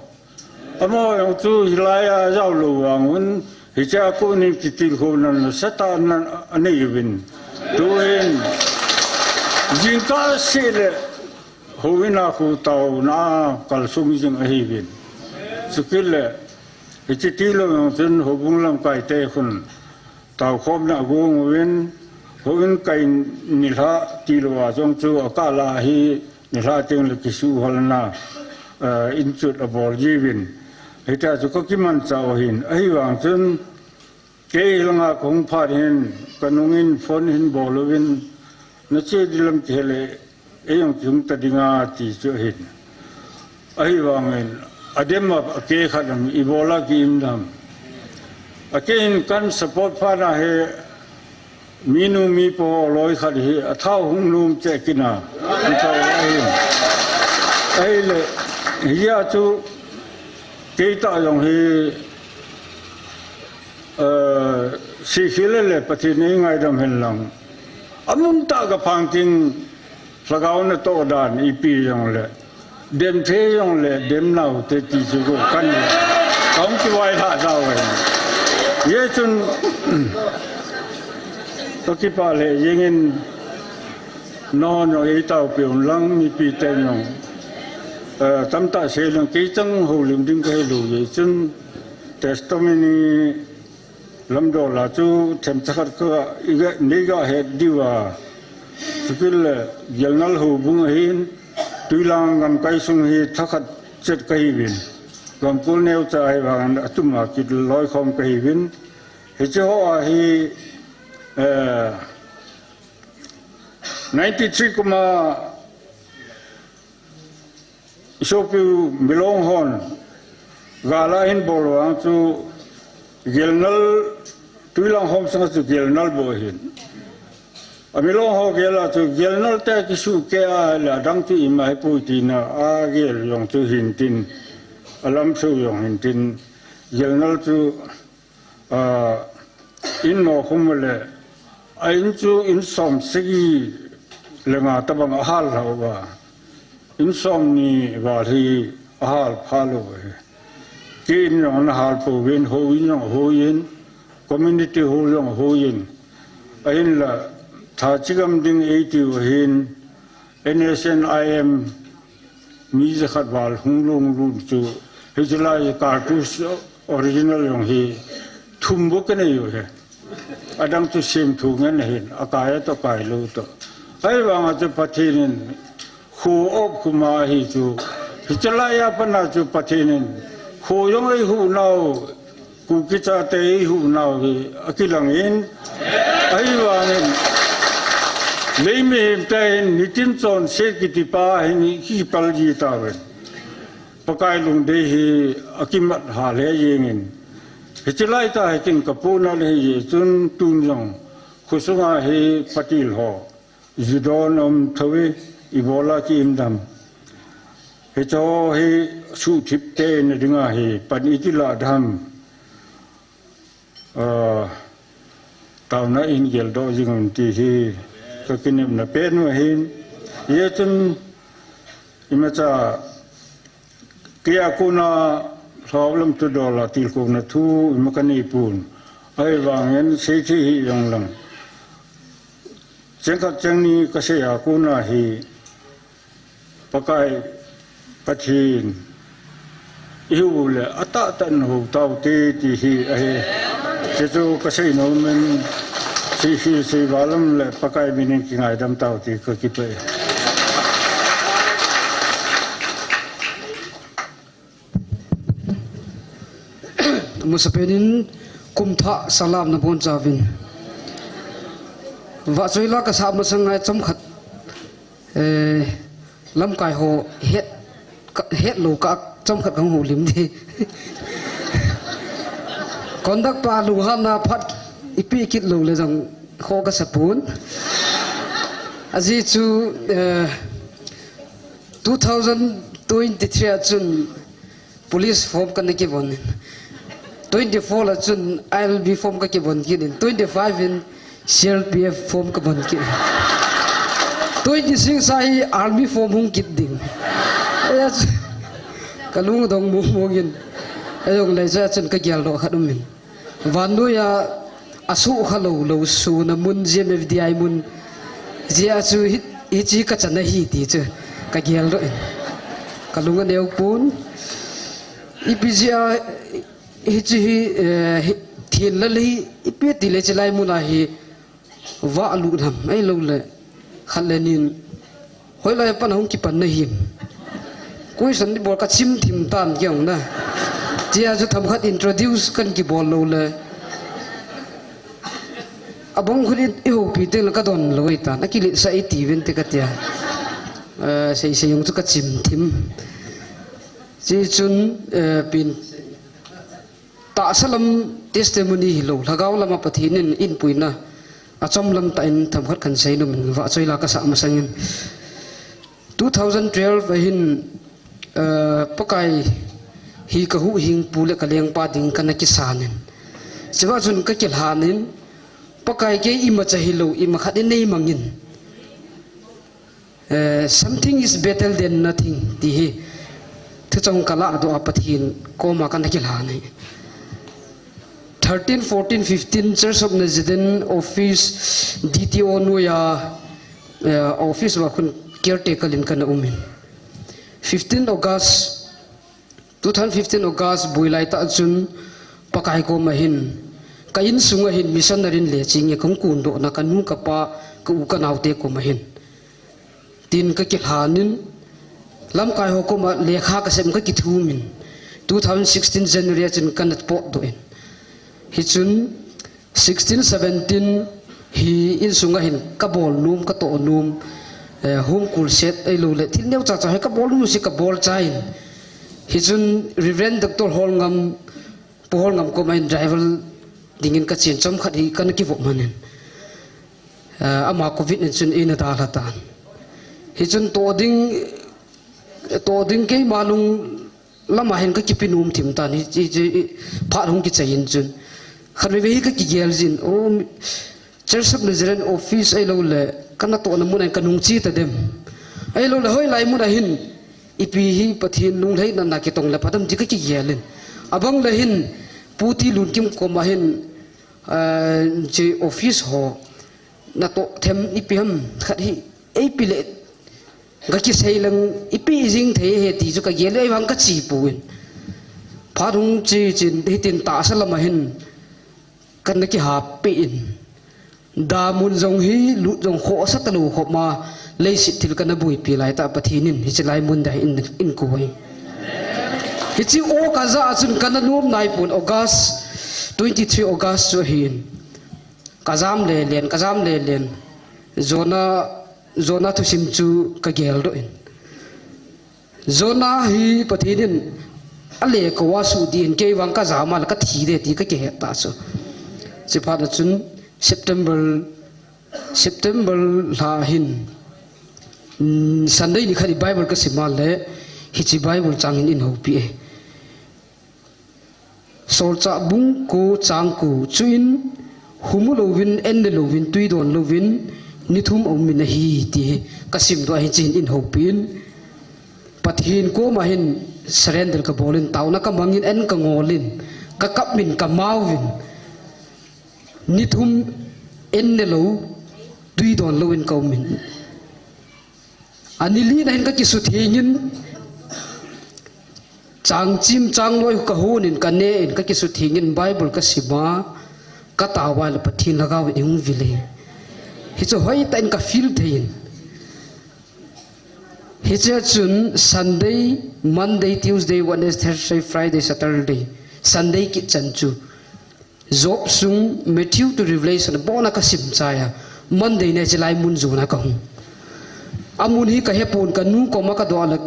Amaho jong chu hilai a ajao lou vang un, hichea konin kitilkhouna nasatah in anei uvin. Tuhin, jingkah seh le, houin a khu taona a kalsung jing ahiuvin. Chukit le, hiche tilou jong chun houbung lamkai te khun taokhomna agong uvin, houin kai nilhah tilou a jong chu akah lah a hi nilhah teng le kisuhhalna, eh, inchut abol jiuvin. Hitia chu kakimanchah u ahin, ahivang chun, kei langa kahung phat hin, kanungin phone hin bol uvin, nache ding lam kihe le, ei jong kihung ta ding ati chu ahin. Ahivangin, adem a, akeh khat lam, ibola ki-im dam. Akeh in kan support phat na hi, minu mipa loi khat hi, athao hung nom cheh kit na, mi thao ahin. Ahile, hijeh a chu, keitah jong hi, eh, sihkhel le Pathen in eingaidam hen lang. Amun tah kaphang ting, lhagao natoh dan ipi jongle, dem thei jongle, dem nau te ti chu ko kan, kahung kivailhah tauve. Hijeh chun, kakipah lheh jengin, nangho jong eitaopi un lang, mipi ten jong, eh, tamtah sei lang, kei chang houlim ding kahilou jeh chun, testimony lamdol a chu themcha khat ka, iga, neiga het diu a, chukit le, Gelnal houbung ahin, Tuilang gamkai sung hi thakhat chet kahiuvin, gamkol neocha ahivangin atum a kiloikhom kahiuvin, hiche ho a hi, eh, ninety-three kum a isopiu Milong hon gal ahin bol vang chu Gelnal, Tuilang hom sanga chu Gelnal bou ahin. A Milong ho gel a chu Gelnal te kisuh kei a le adang chu ima hipoi tina agel jong chu hintin, alamso jong hintin, Gelnal chu, ah, in nokhum le, a in chu in som sagi le nga tabang ahal lhauva, in somni val hi ahal phalou ahi. Kei in jong ana hal pouvin, houin jong houin, community hall jong houin, ahinla tha chigam ding eitiu ahin, N S N I M mi jakhat val hung lunglut chu, hichelai cartridge original jong hi thum bou kanei u ahi. Adang chu semthu ngen ahin, akai toh kailou toh. Ahivanga chu Pathen in kho opkhum ahi chu, hichelai a pat a chu Pathen in kho jong eihuh nau, Kuki chate eihuh nau hi akilangin, ahivangin lei mihem te hin nitin chonset kitipa hin kipal ji tauvin, Pakai lungdei hi akimat hal lheh jengin, hichelai tah hi kin kapohnat le hijeh chun tun jong khosunga hi patil ho judon um thou ve, ibola ki-im dem, hicheho hi suhthip tena dinga hi pan iti lah dem, ah, taona in geldoh jing un ti hi kakinepna pen u ahin. Hijeh chun imacha keia kona lhagao lam thudol a tilkhouna thu ima kaneipon, ahivangin seithei hih jong lang, cheng khat cheng ni kasei a kona hi Pakai Pathen ihiu le atahtah in hou taute ti hi ahi. Hiche chu kasei nomin, sei, sei, seivalam le Pakai minin kingaidam taute, kakipah e. Amasapen in kumthah salam nabonchauvin, vahchoi la kasah masang a chomkhat, eh, lamkai ho het, ka, hetlou kah a chomkhat kahung houlim ding. Conductor pa lunghanna phat ipi kit lou le jong kho kasapon. Ajeh chu, eh, two thousand twenty-three a chun police form kana kivon in, twenty-four a chun I L B form kakivon kit in, twenty-five in C R P F form kavon kit in, twenty-six a hi army form hung kit ding. Eia chu kalung adong mong mong in, ahijongle chua chun kageldoh khat umin, vannoiya asukha lou lou suna mun, G M F D I mun jeh a chu hi, hiche kachana ahi ti chu kageldoh in, kalung aneopon. Ipi jeh a hiche hi, eh, hi, thenlal hi ipi tile hichelai muna hi vah alut ham, ahiloule khat le ni in hoilai a pat a hung kipan nahim? Question ibol kachim thim tan keiin na. Chea chu themkhat introduce kan kibol loule, abang khun i, ihoupi tengle kadon lou ahitan, akiletsah iti vinte katia. Eh, sei sei jong chu kachim thim. Chuchun, eh, pen tahsa lam testimony hilou, lhagao lama Pathen in eipuina achom lam tah in themkhat kan seinom in, vahchoila kasah masangin, two thousand twelve a hin Eh, Pakai hi ka huhhingpu le ka lengpa ding kana kisanin. Chua chun ka kilhanin, Pakai kei imacha hilou, imakhat in nei mangin. Eh, something is better than nothing, ti hi. Thuchang ka lahdoh a Pathen koma kana kilhan ahi. Thirteen, fourteen, fifteen, Church of Nazarene office, D T O noiya, eh, office uva khun caretaker in kana umin. Fifteen August, two thousand fifteen August boi laitah chun Pakai koma hin, ka insunga hin missionary in leching e, kahung kondohna, ka nu ka pa, ka u ka naote koma hin. Tin ka kilhanin, lamkai ho koma lekha ka sem ka kithumin, two thousand sixteen January a chun kana potdoh in. Hichun sixteen seventeen hi insunga hin ka bol nom, ka toh nom, eh, home school set ahilou le, thil neocha cha hi ka bol nom si ka bol chain. Hichun Reverend Doctor Holngam, Pu Holngam koma hin driver dingin ka chen, chomkhat hi kana kivop manin. Eh, ama covid in chun eina dalha tan. Hichun toh ding, toh ding keima lung lama hin ka kipe nom thim tan, hi, hi, hi, phat hung kichai in chun. Khatvei vei hi ka kigel jin, o, Church of Nazarene office ahilou le, ka natohna mun a hin ka nung che ta dem. Ahilou le, hoilai mun a hin, ipi hi Pathen lunglhaina na kitong le pha dem ti ka kigel in. Abang le hin, Pu Tilunkim koma hin, eh, che office ho, natoh them ipi ham, khat hi, eipe le, ka kisei leng, ipi jing thei ahi ti chu ka gel le, ahivang ka che pon. Phat hung che chen, hitin tahsa lama hin, kana kihappi in. Damun jong hi, lut jong khohsa talou khop ma, leiset thil kana boipi laitah Pathen in, hiche lai mun a hin, eikoi. Hiche o ka ja a chun kana nom nai pon, August, twenty-three August chu ahin. Ka jam le len, ka jam le len. Jonah, Jonah thusim chu ka geldoh in. Jonah hi Pathen in ale kou a suh ding in, kei vang ka jam a le ka thi de ti ka kihet ta chu. Chuphat a chun September, September lha hin, mm, Sunday ni khat hi Bible ka sim a le, hiche Bible chang hin eihoupi e. Solchah bung ko chang ko, chuin humu louvin, en ne louvin, tui don louvin, ni thum aumin ahi, ti hi ka simdoh a hiche hin eihoupi in. Pathen koma hin surrender ka bol in, taona ka mang in, en ka ngol in, ka kap in, ka mao in, ni thum en ne lou, tui don louvin ka um in. Ani li na hin ka kisutheng in, chang chim chang loi ka hon in, ka ne in, ka kisutheng in, Bible ka sim a, ka tao a le Pathen Lhagao in eihung vil e. Hichu hoitah in ka feel thei in. Hiche a chun Sunday, Monday, Tuesday, Wednesday, Thursday, Friday, Saturday, Sunday kit chan chu Job sung, Matthew to Revelation, abon a ka sim chai a. Monday ni a hiche lai mun jon a ka hung. Amun hi ka hepon, ka nu koma ka doh a le.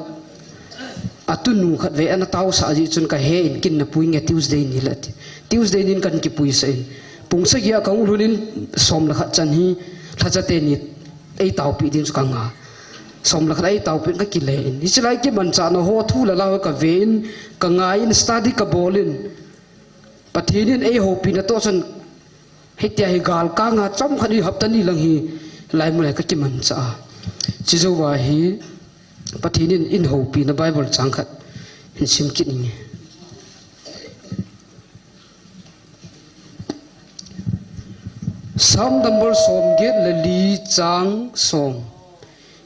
Atunu khatvei ana taosah jeh chun ka he in, kin na pui nge Tuesday ni le ati. Tuesday nin kan kipuisah in. Pung sagi a ka hung lhun in, som le khat chan hi, lhacha teni eitaopi ding chu ka nga. Som le khat eitaopi in ka kile in. Hiche lai kimanchahna ho thu le la ho ka ve in, ka ngai in, study ka bol in. Pathen in eihoupina toh chun, hitia hi galkang a chomkhat hi hapta ni lang hi lai mun a ka kimanchah a. Chujouva hi Pathen in eihoupi na Bible chang khat hin sim kit inge. Psalm number som get le li chang som.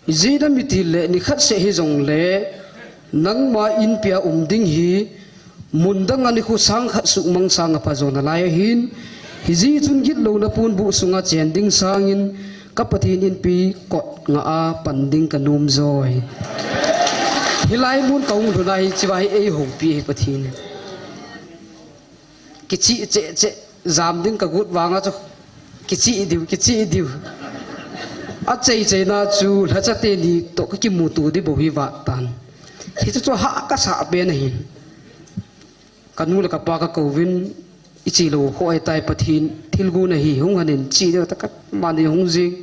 Ijeh inem itile nikhat seh hijongle, nangma inpi a um ding hi, mun dang a nikho sang khat suhmang sang a pha jo nalai ahin, hijeh chun gitlouna ponbuh sunga chen ding sangin, ka Pathen inpi kot nga a pan ding ka nom joi. Hilai mun ka hung lhun a hi, chua hi eihoupi hi Pathen in. Kichih cheh cheh, jam ding ka got vang a chu, kichih diu, kichih diu. Achei cheina chu, lhacha teni toh ka kimuto ding bou hi vat tan. Hichu chu hah ka sah pen ahin. Ka nu le ka pa ka kouvin, iche lou kho ahitai Pathen, thil gon ahi, hung hen in che diu ta ka mani hung jing.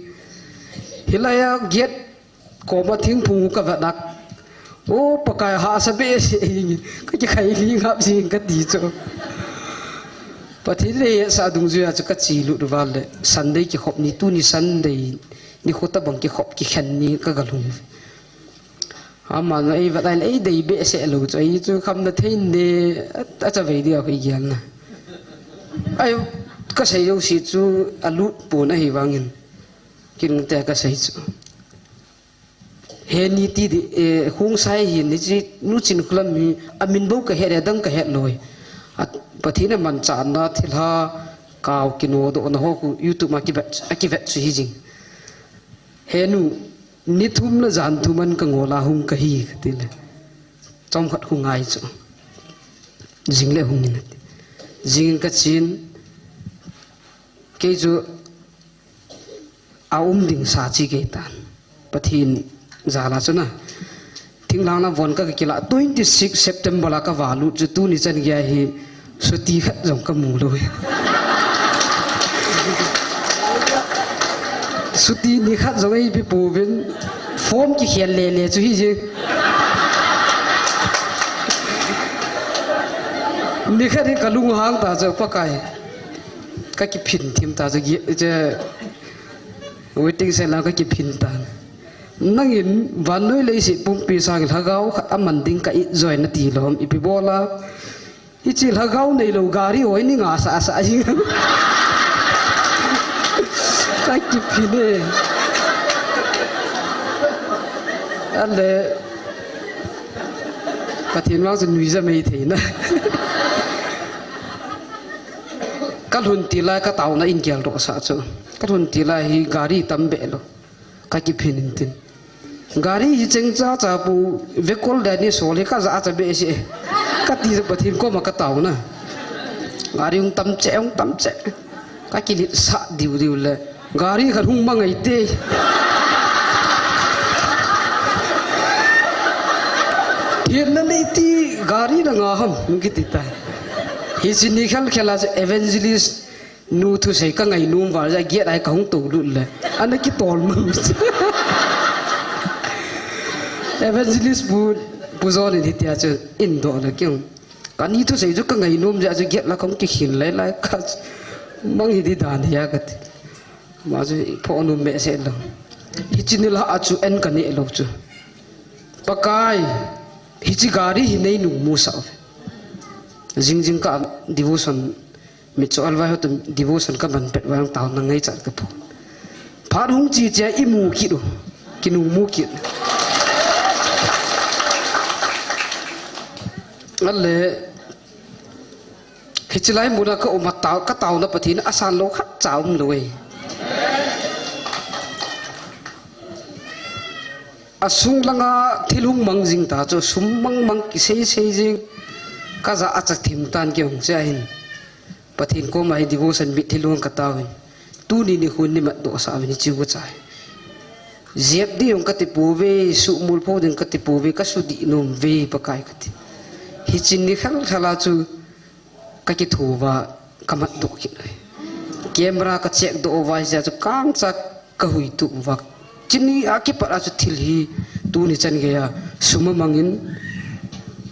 Hilai a gate koma thingphung ka vet a, O Pakai, hahsa behseh jeng, kakikhai lhing hap jeng kati chu. Pathen le hahsa dungjuiya chu kache lut uva le, Sunday kikhop ni, tuni Sunday nikho tobang kikhop kikhen ni kagalhung. Aman eivet a le eidei behseh lou chu, ei chu khamna thei ne, a, achavei dia hoi gelna. Ai, kasei jouse chu alut pon ahivangin, kinungte kasei chu. Heni ti di, eh, Khongsai hin, hiche Nu Chinkholam hi, amin bou kahet e, adang kahet lou e. A, Pathen in amanchahna thilha, kao kinodohna ho khu YouTube ma kivet, akivet chu hijing. Henu, ni thum le jan thum an kangol a hung kahi kati le. Chomkhat khu ngai chu. Jing le hung in ati. Jing in kachen, kei chu aum ding sa che kei tan. Pathen jal a chu na. Thinglhang lam von ka, kakila, twenty six September a kavalut chu tuni chan geiya hi chutti khat jong kamu lou e. Chutti nikhat jong eipe pouvin, form kikhel lele chu hijeng. Nikhat hi kalunghang ta chu Pakai. Kakiphin thim ta chu, waiting shed lang kakiphin tan. Nangin vannoi leiset pumpi sangin lhagao khat aman ding ka it joi nati lou ham, ipi bol a. Hiche lhagao neilou gari hoi ni nga sa sa jing. Kakiphin e. Ale, Pathen vang chu nuija mei thei na. Kalhun til lai kataona in geldoh sa chu. Kalhun til lai hi gari tam be lou. Kakiphin in tin. Gari hi cheng cha cha pu, vekol dani sol hi kaja cha behseh. Kati chu Pathen koma kataona. Gari hung tam cheh, hung tam cheh. Kakilit sa diu diu le. Gari khat hung mang ei te. Hinna nei ti gari na nga ham, hung kiti ta. Hiche ni khel khel a evangelist nu thusei ka ngainom val jeh a gate a kahung tou lut le. Ana kitol mang. Evangelist pu, Pu John in hitia chu in doh le keu. Kani thusei chu ka ngainom jeh a chu gate la kahung kikhin lai lai ka mang hi di dan hi a kati. Ama chu iphoh nom behseh lou. Hiche nilhah a chu an kaneh lou chu. Pakai, hiche gari hi nei nung musah uve. Jing jing ka devotion, mitcho alvai ho toh devotion kaman pet vang taona ngaichat kapo. Phat hung che che a imu kit u. Kinung mu kit. Ale, hiche lai muna ka um a tao, kataona Pathen asan lou khat cha um lou e. Asung langa thil hung mang jing ta chu, sum mang mang kisei sei jing. Kaja acha thim tan kei hung che ahin. Pathen koma hi devotion mitlhi lung kataovin. Tuni nikho nimat doh sah uvin hiche u chai. Jep ding jong kati pouve, sumil pho ding kati pouve, kasu dih nom uve Pakai kati. Hiche ni khel khel a chu kakitho uva kamat doh kit uve. Camera ka check doh uva hijeh a chu kangcha kahui tup uva. Chuni a kipat a chu thil hi tuni chan geiya sum amangin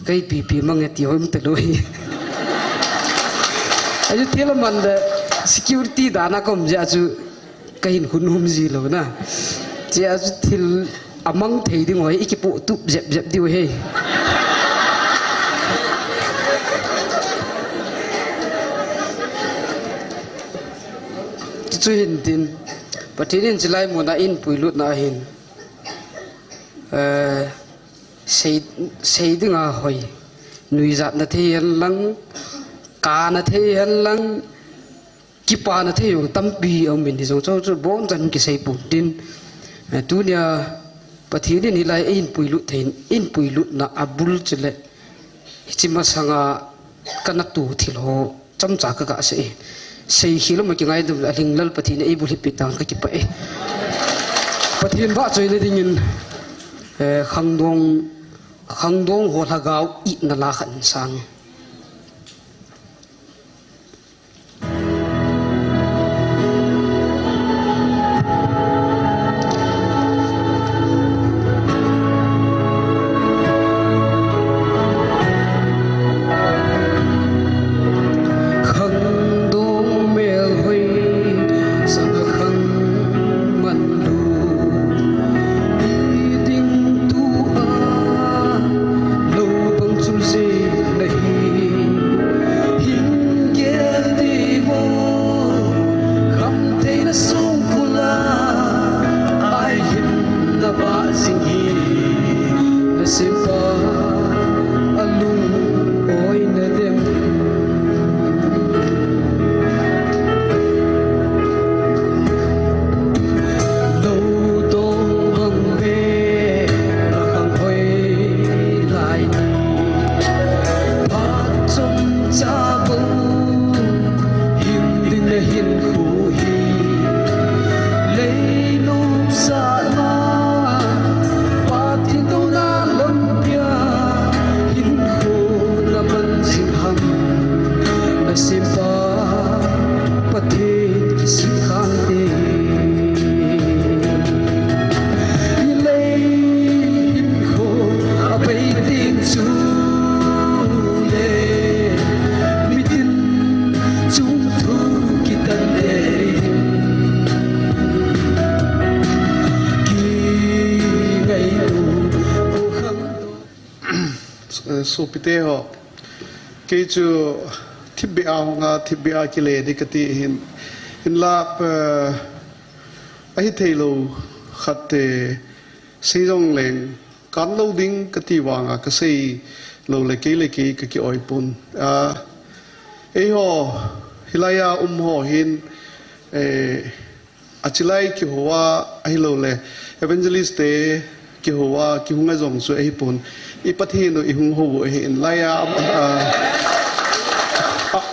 ka ipi ipi mang e ti hoi um talou hi. Achu thil aman le security dan a ka um jeh a chu kahin hun hum ji lou na. Chea chu thil amang thei ding hoi, ikipoh tup jep jep diu hi. Chuchu hin tin, Pathen in chulai muna eipui lutna ahin, eh, sei, sei dinga hoi, nuijatna thei hen lang, kana thei hen lang, kipana thei jong tampi aum in, hijong chu, chu bon chan kisei pon tin, eh, tunia Pathen in hilai eipui lut thei, eipui lutna abul chule, hiche masanga kana tu thil ho, chomcha ka, kasei. Seikhel lou ma kingaidam le, alhinglel Pathen in eibulhit peh tan kakipah e. Pathen vahchoina dingin, eh, khangdong, khangdong ho lhagao itna la khat in sang e. Sopite ho, kei chu thipbeh a hung a, thipbeh a kile ding kati hin, hinla, eh, ahi theilou khat, eh, sei jongleng, kan lou ding kati vanga kasei lou le kei le kei kaki-oi pon. Ah, eiho, hilai a um ho hin, eh, achilai kihou a, ahilou le, evangelist te kihou a, kihung a jong chu ahi pon. I Pathen u ihung hou u ahi in lai a, ah, ah,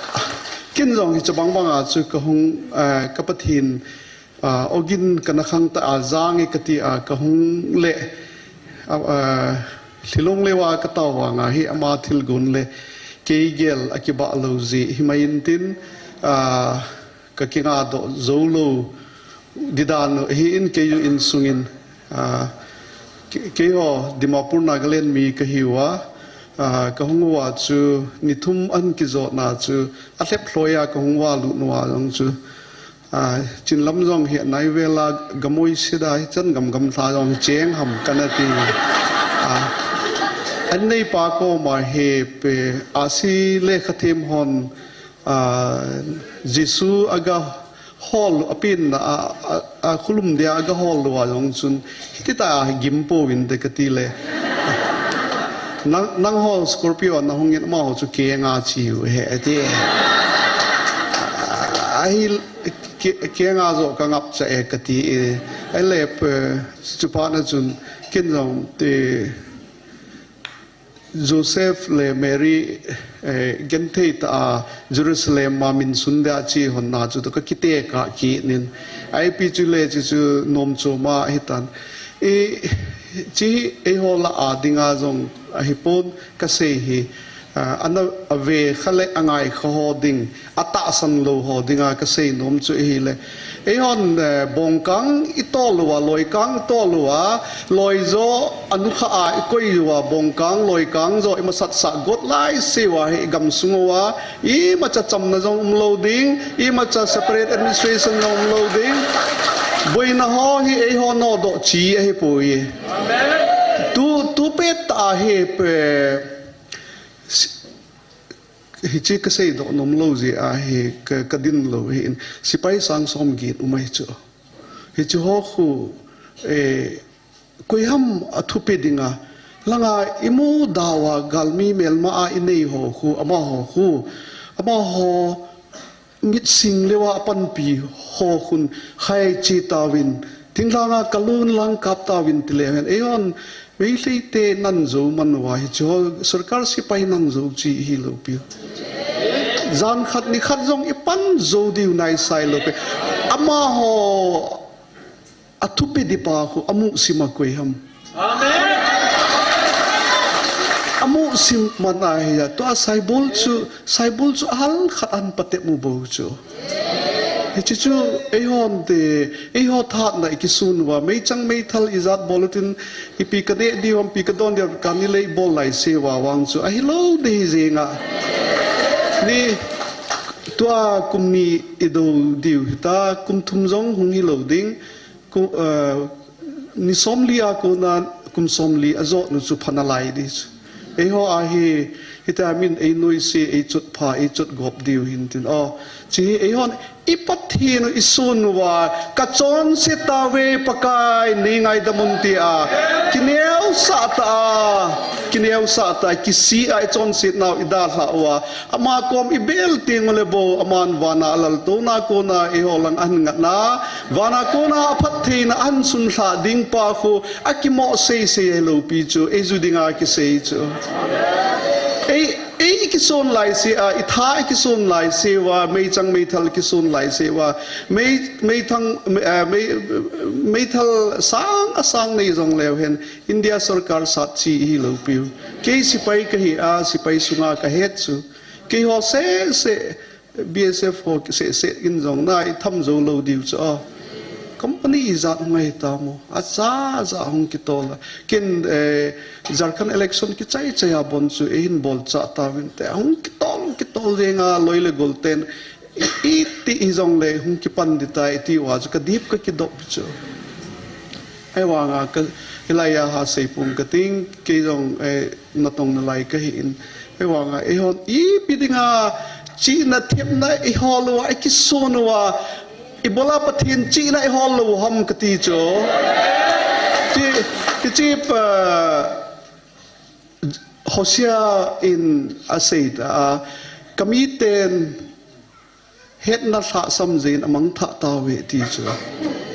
ken jong hiche bang banga chu kahung, ah, ka Pathen, ah, ogin kana khangtah a jang e kati a kahung le, ah, ah, lhilong leuva katao vanga hi ama thilgon le kei gel akibah lou jeh himai intin, ah, kakinga doh jou lou ding dan u ahi in kei u insung in, ah, ke-, keiho Dimapur Nagaland mi kahiuva, ah, kahung uva chu ni thum ahin kijotna chu alhep lhoi a kahung uva lut uva jong chu, ah, chinlam jong hi anai vela gamoi sida hichan gamgam lha jong hi cheng ham kana ti. Ah, an neipa koma hi pe, ah, si le khathem hon, ah, Jesu aga hol, apenna a, a, a khulum dia aga hol uva jong chun, hiti ta hi gim pouvin te kati le. Nang, nangho Scorpio nahung in amaho chu kenga chiu he ati. Ahi ke-, kenga jo kangap cha e kati e. Ahile pe, chuphat na chun ken jong te Joseph le Mary, eh, genthei tah a Jerusalem a min sun dia chi hon na chu to kakite kaki nin. Ipi chu le chi chu nom chom a hitan. I, chi eiho lah a dinga jong ahipon kasei hi, ah, ana ave kha le angai kha ho ding. Atahsan lou ho dinga kasei nom chu ahile. Eihon, eh, bongkang itol uva, loikang itol uva, loijo anukha a ikoi uva, bongkang, loikang jo imasat sah got laiseuva hi igamsung uva, imacha chamna jong umlou ding, imacha separate administration jong umlou ding. Boina ho hi eiho nodoh chi ahipoi. Tu, tu pet tah a hi pe, Hiche kasei doh nom lou jeh a hi ka, kadin lou hi in, sipai sang som get um ahi chu. Hiche ho khu, eh, koiham athupi dinga, langa imu dauva galmi melma a inei ho khu, amaho khu, amaho mit sing leuva apanpi ho khun khai chi tauvin, thinglhanga kalun lang kap tauvin tile hen. Eihon, Meitei te nan jou man uva, hiche ho sorkar sipai nan jou chi hilou piu. Jan khat ni khat jong ipan jou diu naisai lou pi. Amaho athupi dipa khu amusim a koi ham. Amen. Amusim man ahi a, tua saibol chu, saibol chu ahal khat an patep mu bou chu. Hiche chu, eihon te, eiho thahatna ikisun uva, meichang meithal ijat bol utin, ipi kaneh diu ham, ipi kadon diu ham, kani le ibol laiseuva vang chu, ahilou ding hi jenga. Ni, tua kum ni idou diu hita, kum thum jong hung hilou ding, kum, eh, ni somli a kona, kum somli ajot nu chu pha nalai ding chu. Eiho a hi, hitia min einoise, eichot pha, eichot gop diu hin tin. O, chi hi eihon, i Pathen u isun uva, kachonset tauve Pakai, neingaidam un tia, kineosah tah a, kineosah tah a, kisih a ichonset nau idalhah uva, ama kom ibel teng ule bou, aman vana alaltouna kona eiho lang ahin ngatna, vana kona aphattheina ahin sunlhah ding pa khu, akimoh seisei hilou pi chu, eiju dinga kisei chu. Ei, ei ikison laisea, itha ikison laiseuva, meichang meithal ikison laiseuva, mei, meithang, mei, eh, mei, meithal sang asang nei jong leu hen, India sorkar sat chi ihilou piu. Kei sipai kahi a, sipai sunga kahet chu. Keiho sese, B S F ho sese in jong na itham jou lou diu chu a. Company ijat hung ahi tam o. Aja, aja hung kitol a. Ken, eh, Jharkhand election kichai chai a bon chu eihin bolchah tauvin te. Hung kitol, kitol jenga loi le gol ten. I, iti ijong le hung kipan ding tai iti uva chu kadip kakidop chu. Ahivanga ka, hilaiya ha seipong kating, kei jong, eh, natong nalai kahin. Ahivanga, eihon ipi dinga, chihna themna ihol uva, ikison uva, ibola Pathen chihna ihol lou ham kati chu. Chi, chi pa, Hosea in asei ta, a, kamiten hetna lhahsam jeh in amangthah tauve ti chu.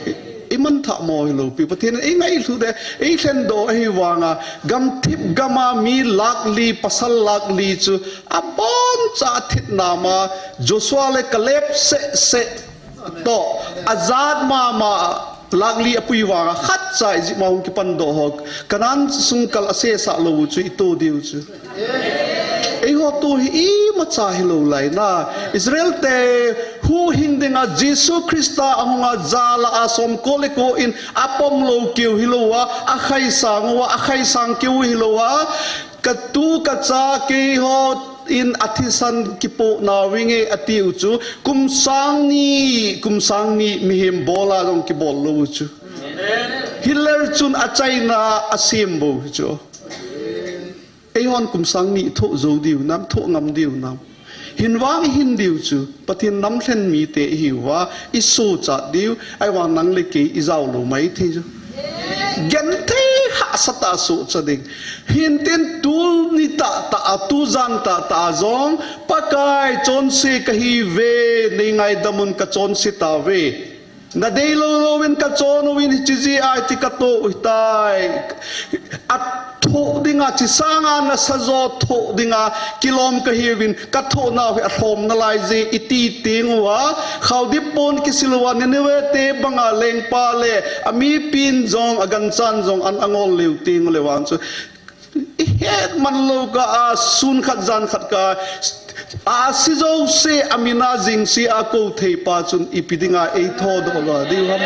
I, imangthah mo hilou pi. Pathen in eingailhu de, eilhendoh ahivanga, gamthip gama mi lakh li, pasal lakh li chu, aboncha thitna ma, Joshua le Caleb seh seh toh, ajat mama, lakh li apui vanga, khatcha Egypt ma hung kipandoh ho, Canaan sung kal asesa lou chu, ito diu chu. Eiho tu hi imacha hilou lai na. Israel te huhhing dinga Jesu Christa ahunga jala a somko le ko in apom lou keu hilou a, akhaisang uva, akhaisang keu hilou a, katu kacha keiho in athisan kipoh nauvinge atiu chu, kum sang ni, kum sang ni mihem bola jong kibol lou chu. Hitler chun achaina asem bou chu. Eihon kum sang ni thoh jou diu nam, thoh ngam diu nam. Hin vang hin diu chu, Pathen namlhen mite ihiuva, isochat diu, ahivang nang le kei ijao lou maithei chu. Genthei hahsa tah a sohcha ding. Hintin tuni tahtah a, tujan tahtah a jong, Pakai chonse kahiuve, neingaidam un kachonse tauve. Nadei lou louvin kachon uvin hiche jeh a ti katoh u hitai. Athoh dinga, hiche sanga nasajo thoh dinga, kilom kahiuvin, kathoh nau hi alhom nalai je iti teng uva, khaodip pon kisil uva, Nineveh te banga lengpa le, amipin jong, aganchan jong, an angol leu teng uleh vang chu. Ihet man lou kah a, sun khat jan khat kah a, asi jouse, amin a jingse a kou thei pa chun ipi dinga eithodoh lou diu ham.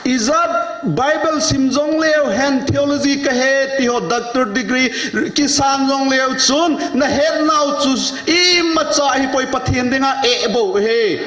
Ijat Bible sim jong leu hen theology kahe ti ho doctor degree kisan jong leu chun nahet nau chu imacha hipoi Pathen dinga eh bou ahi.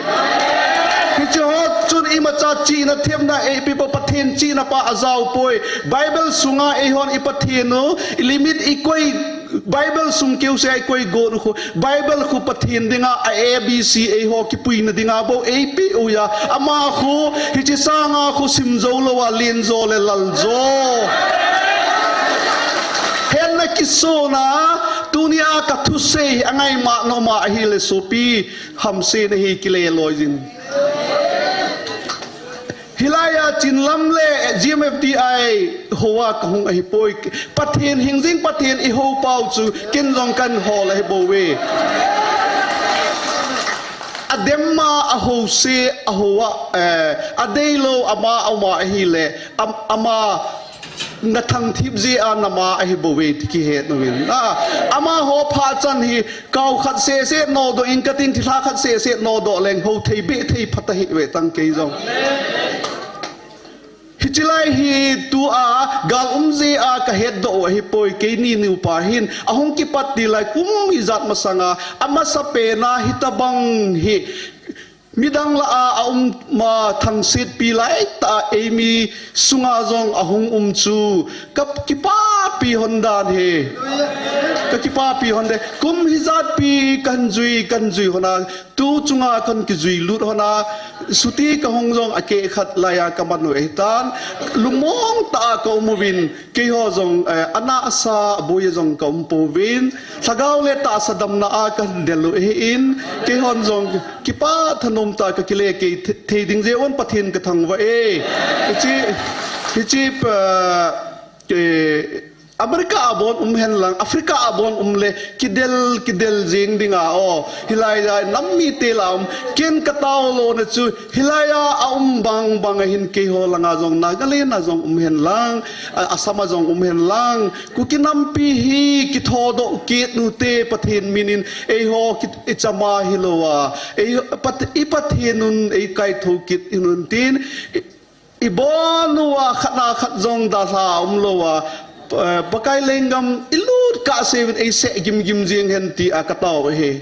Hiche ho chun imacha chihna themna eh pi bou Pathen chihna pa ajao poi. Bible sunga eihon i Pathen u, i limit i koi, Bible sung keusea i koi got u khu, Bible khu Pathen dinga a A B C eiho kipuina dinga bou eipeh u ahi. Ama khu, hiche sanga khu sim jou lou a, len jo le lal jo. Henna kisona, tunia kathusei hi angaima noma ahile sopi, hamse nahi kile loi jin. Hilaiya Chinlam le G M F D I hoa kahung ahipoi. Pathen hingjing Pathen ihou pau chu ken jong kahin hol ahi bouve. Adem ma ahouse ahoa, eh, adeilou ama auma ahile, am-, ama nathangthip jeh a nama ahi bouve ti kihet uvin. A, amaho phachan hi kau khat seh seh nodoh in katin thilha khat seh seh nodoh leng hou thei beh thei phat ahi ve tang kei jong. Hiche lai hi tua gal um jeh a kahetdoh u ahipoi keini nupa hin ahung kipat ti lai kum ijat masanga amasa pena hitabang hi Midang lah a, a um ma thangsetpi laitah a eimi sunga jong ahung um chu, ka kipapi hon dan ahi. Ka kipapi hon de. Kum hijatpi kahin jui, kahin jui hon a, tu chunga kahin kijui lut hon a, suti kahung jong akeh khat laiya kaman u ahitan, lungmong tah a ka um uvin, Keiho jong, eh, anahsa aboi a jong ka um pouvin, lhagao le tahsa damna a kahin del u ahin, keihon jong kipah thanom tah a ka kile kei the-, thei ding jeh un Pathen ka thangvah e. Hiche, hiche pa, eh, America a bon um hen lang, Africa a bon um le, kidel, kidel jing ding a, o, hilai a nam mite lah a um, ken ka taolona chu, Hilai a, a um bang bang a hin keiho langa jong, Nagaland a jong um hen lang, a, Assam a jong um hen lang, Kuki nampi hi kithodoh kit un te Pathen min in eiho ki, i chama hilou a, ei, Pat-, i Pathen un eikaithou kit un tin, i, i bon uva khat na khat jong dalha umlou a, eh, Pakai lenggam i lut kah seuvin eiseh gimgim jing hen ti a ka tao ahi.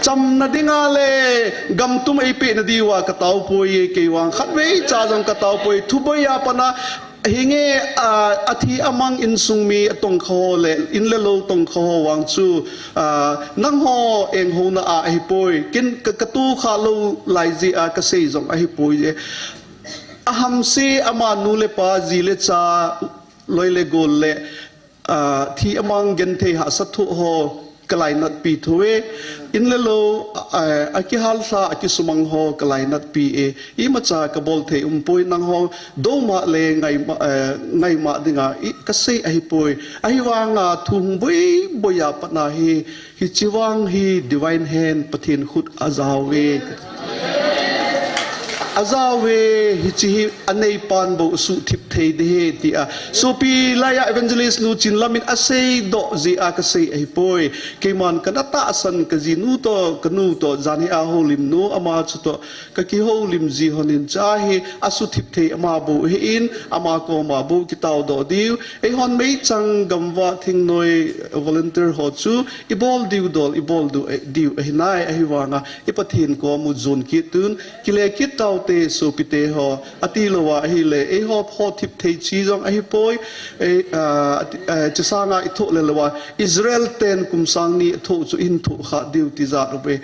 Chamna dinga le gamtum eipeh nadiuva kataopoi, keivang khatvei cha jong kataopoi. Thuboi a pat a hinge, a, athi amang insung mi atongkha ho le in le lou tongkha ho vang chu, a, nangho enghouna a ahipoi. Kin ka, katohkhah lou lai jeh a kasei jong ahipoi. Ahamse ama nu le pa, ji le cha, loi le gol le, a, thi amang genthei hahsat thoh ho kalainatpi thou ve. In le lou, a, akihallha, akisumang ho kalainatpi e. Imacha kabol thei umpoi, nangho douma le ngaima, a, ngaima dinga i, kasei ahipoi. Ahivanga thu hung boiboi a pat a hi, hiche vang hi divine hand, Pathen khut ajao ve. Ajao ve, hiche hi aneipan bou suhthip thei ding ahi tia. Sopi, laiya evangelist nu Chinlam in aseidoh jeh a kasei ahipoi. Keiman kana tahsan, kajinu toh, kanu toh, jan hi a houlim nu, ama chu toh kakihoulim ji lhonin, cha hi asuhthip thei ama bou ahin, ama koma bou kitaodoh diu. Eihon meichang gamvah thingnoi volunteer ho chu ibol diu dol, ibol diu, diu ahinai, ahivanga i Pathen kom u jon kit un, kile kit taute sopite ho, atilouva ahile, eiho phothip thei chi jong ahipoi, e, a, ati, a, chusanga ithoh le louva, Israel ten kum sang ni athoh chu ihin thoh kha diu tijat uve.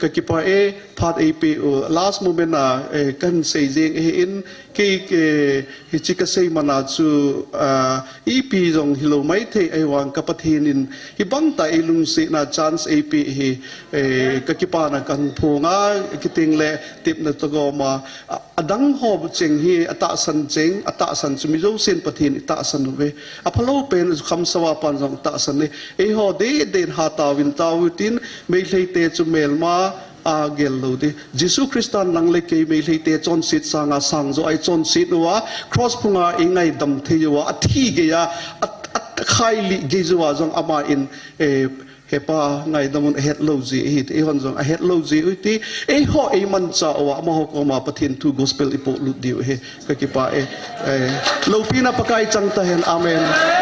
Kakipah e, phat eipeh u, last moment a, e, kahin sei jeng ahin, kei, e, hiche kasei man a chu, a, ipi jong hilou maithei, ahivang ka Pathen in hibang tah a eilungsetna chance eipeh hi, e, kakipana kahin phong a, kiti le tepna toh gom a, a, adang ho cheng hi atahsan cheng, atahsan chu mi jousen Pathen itahsan uve. Aphalou pen Khamsava pan jong tahsan e. Eiho deden ha taovin, taovin tin, Meitei te chu melma a gel lou ding. Jesu Christan nang le kei Meitei te chonset sanga sang joh a ichonset uva, cross phunga eingaidam thei uva, athi geiya, a, akhailih gei jouva jong aman, e, He Pa, ngaidam un, ahet lou ji ahi ti, eihon jong ahet lou ji u ti, eiho eimanchah uva, amaho koma Pathen thu gospel ipohlut diu ahi, kakipah e. E, loupina Pakai chang tahen, amen.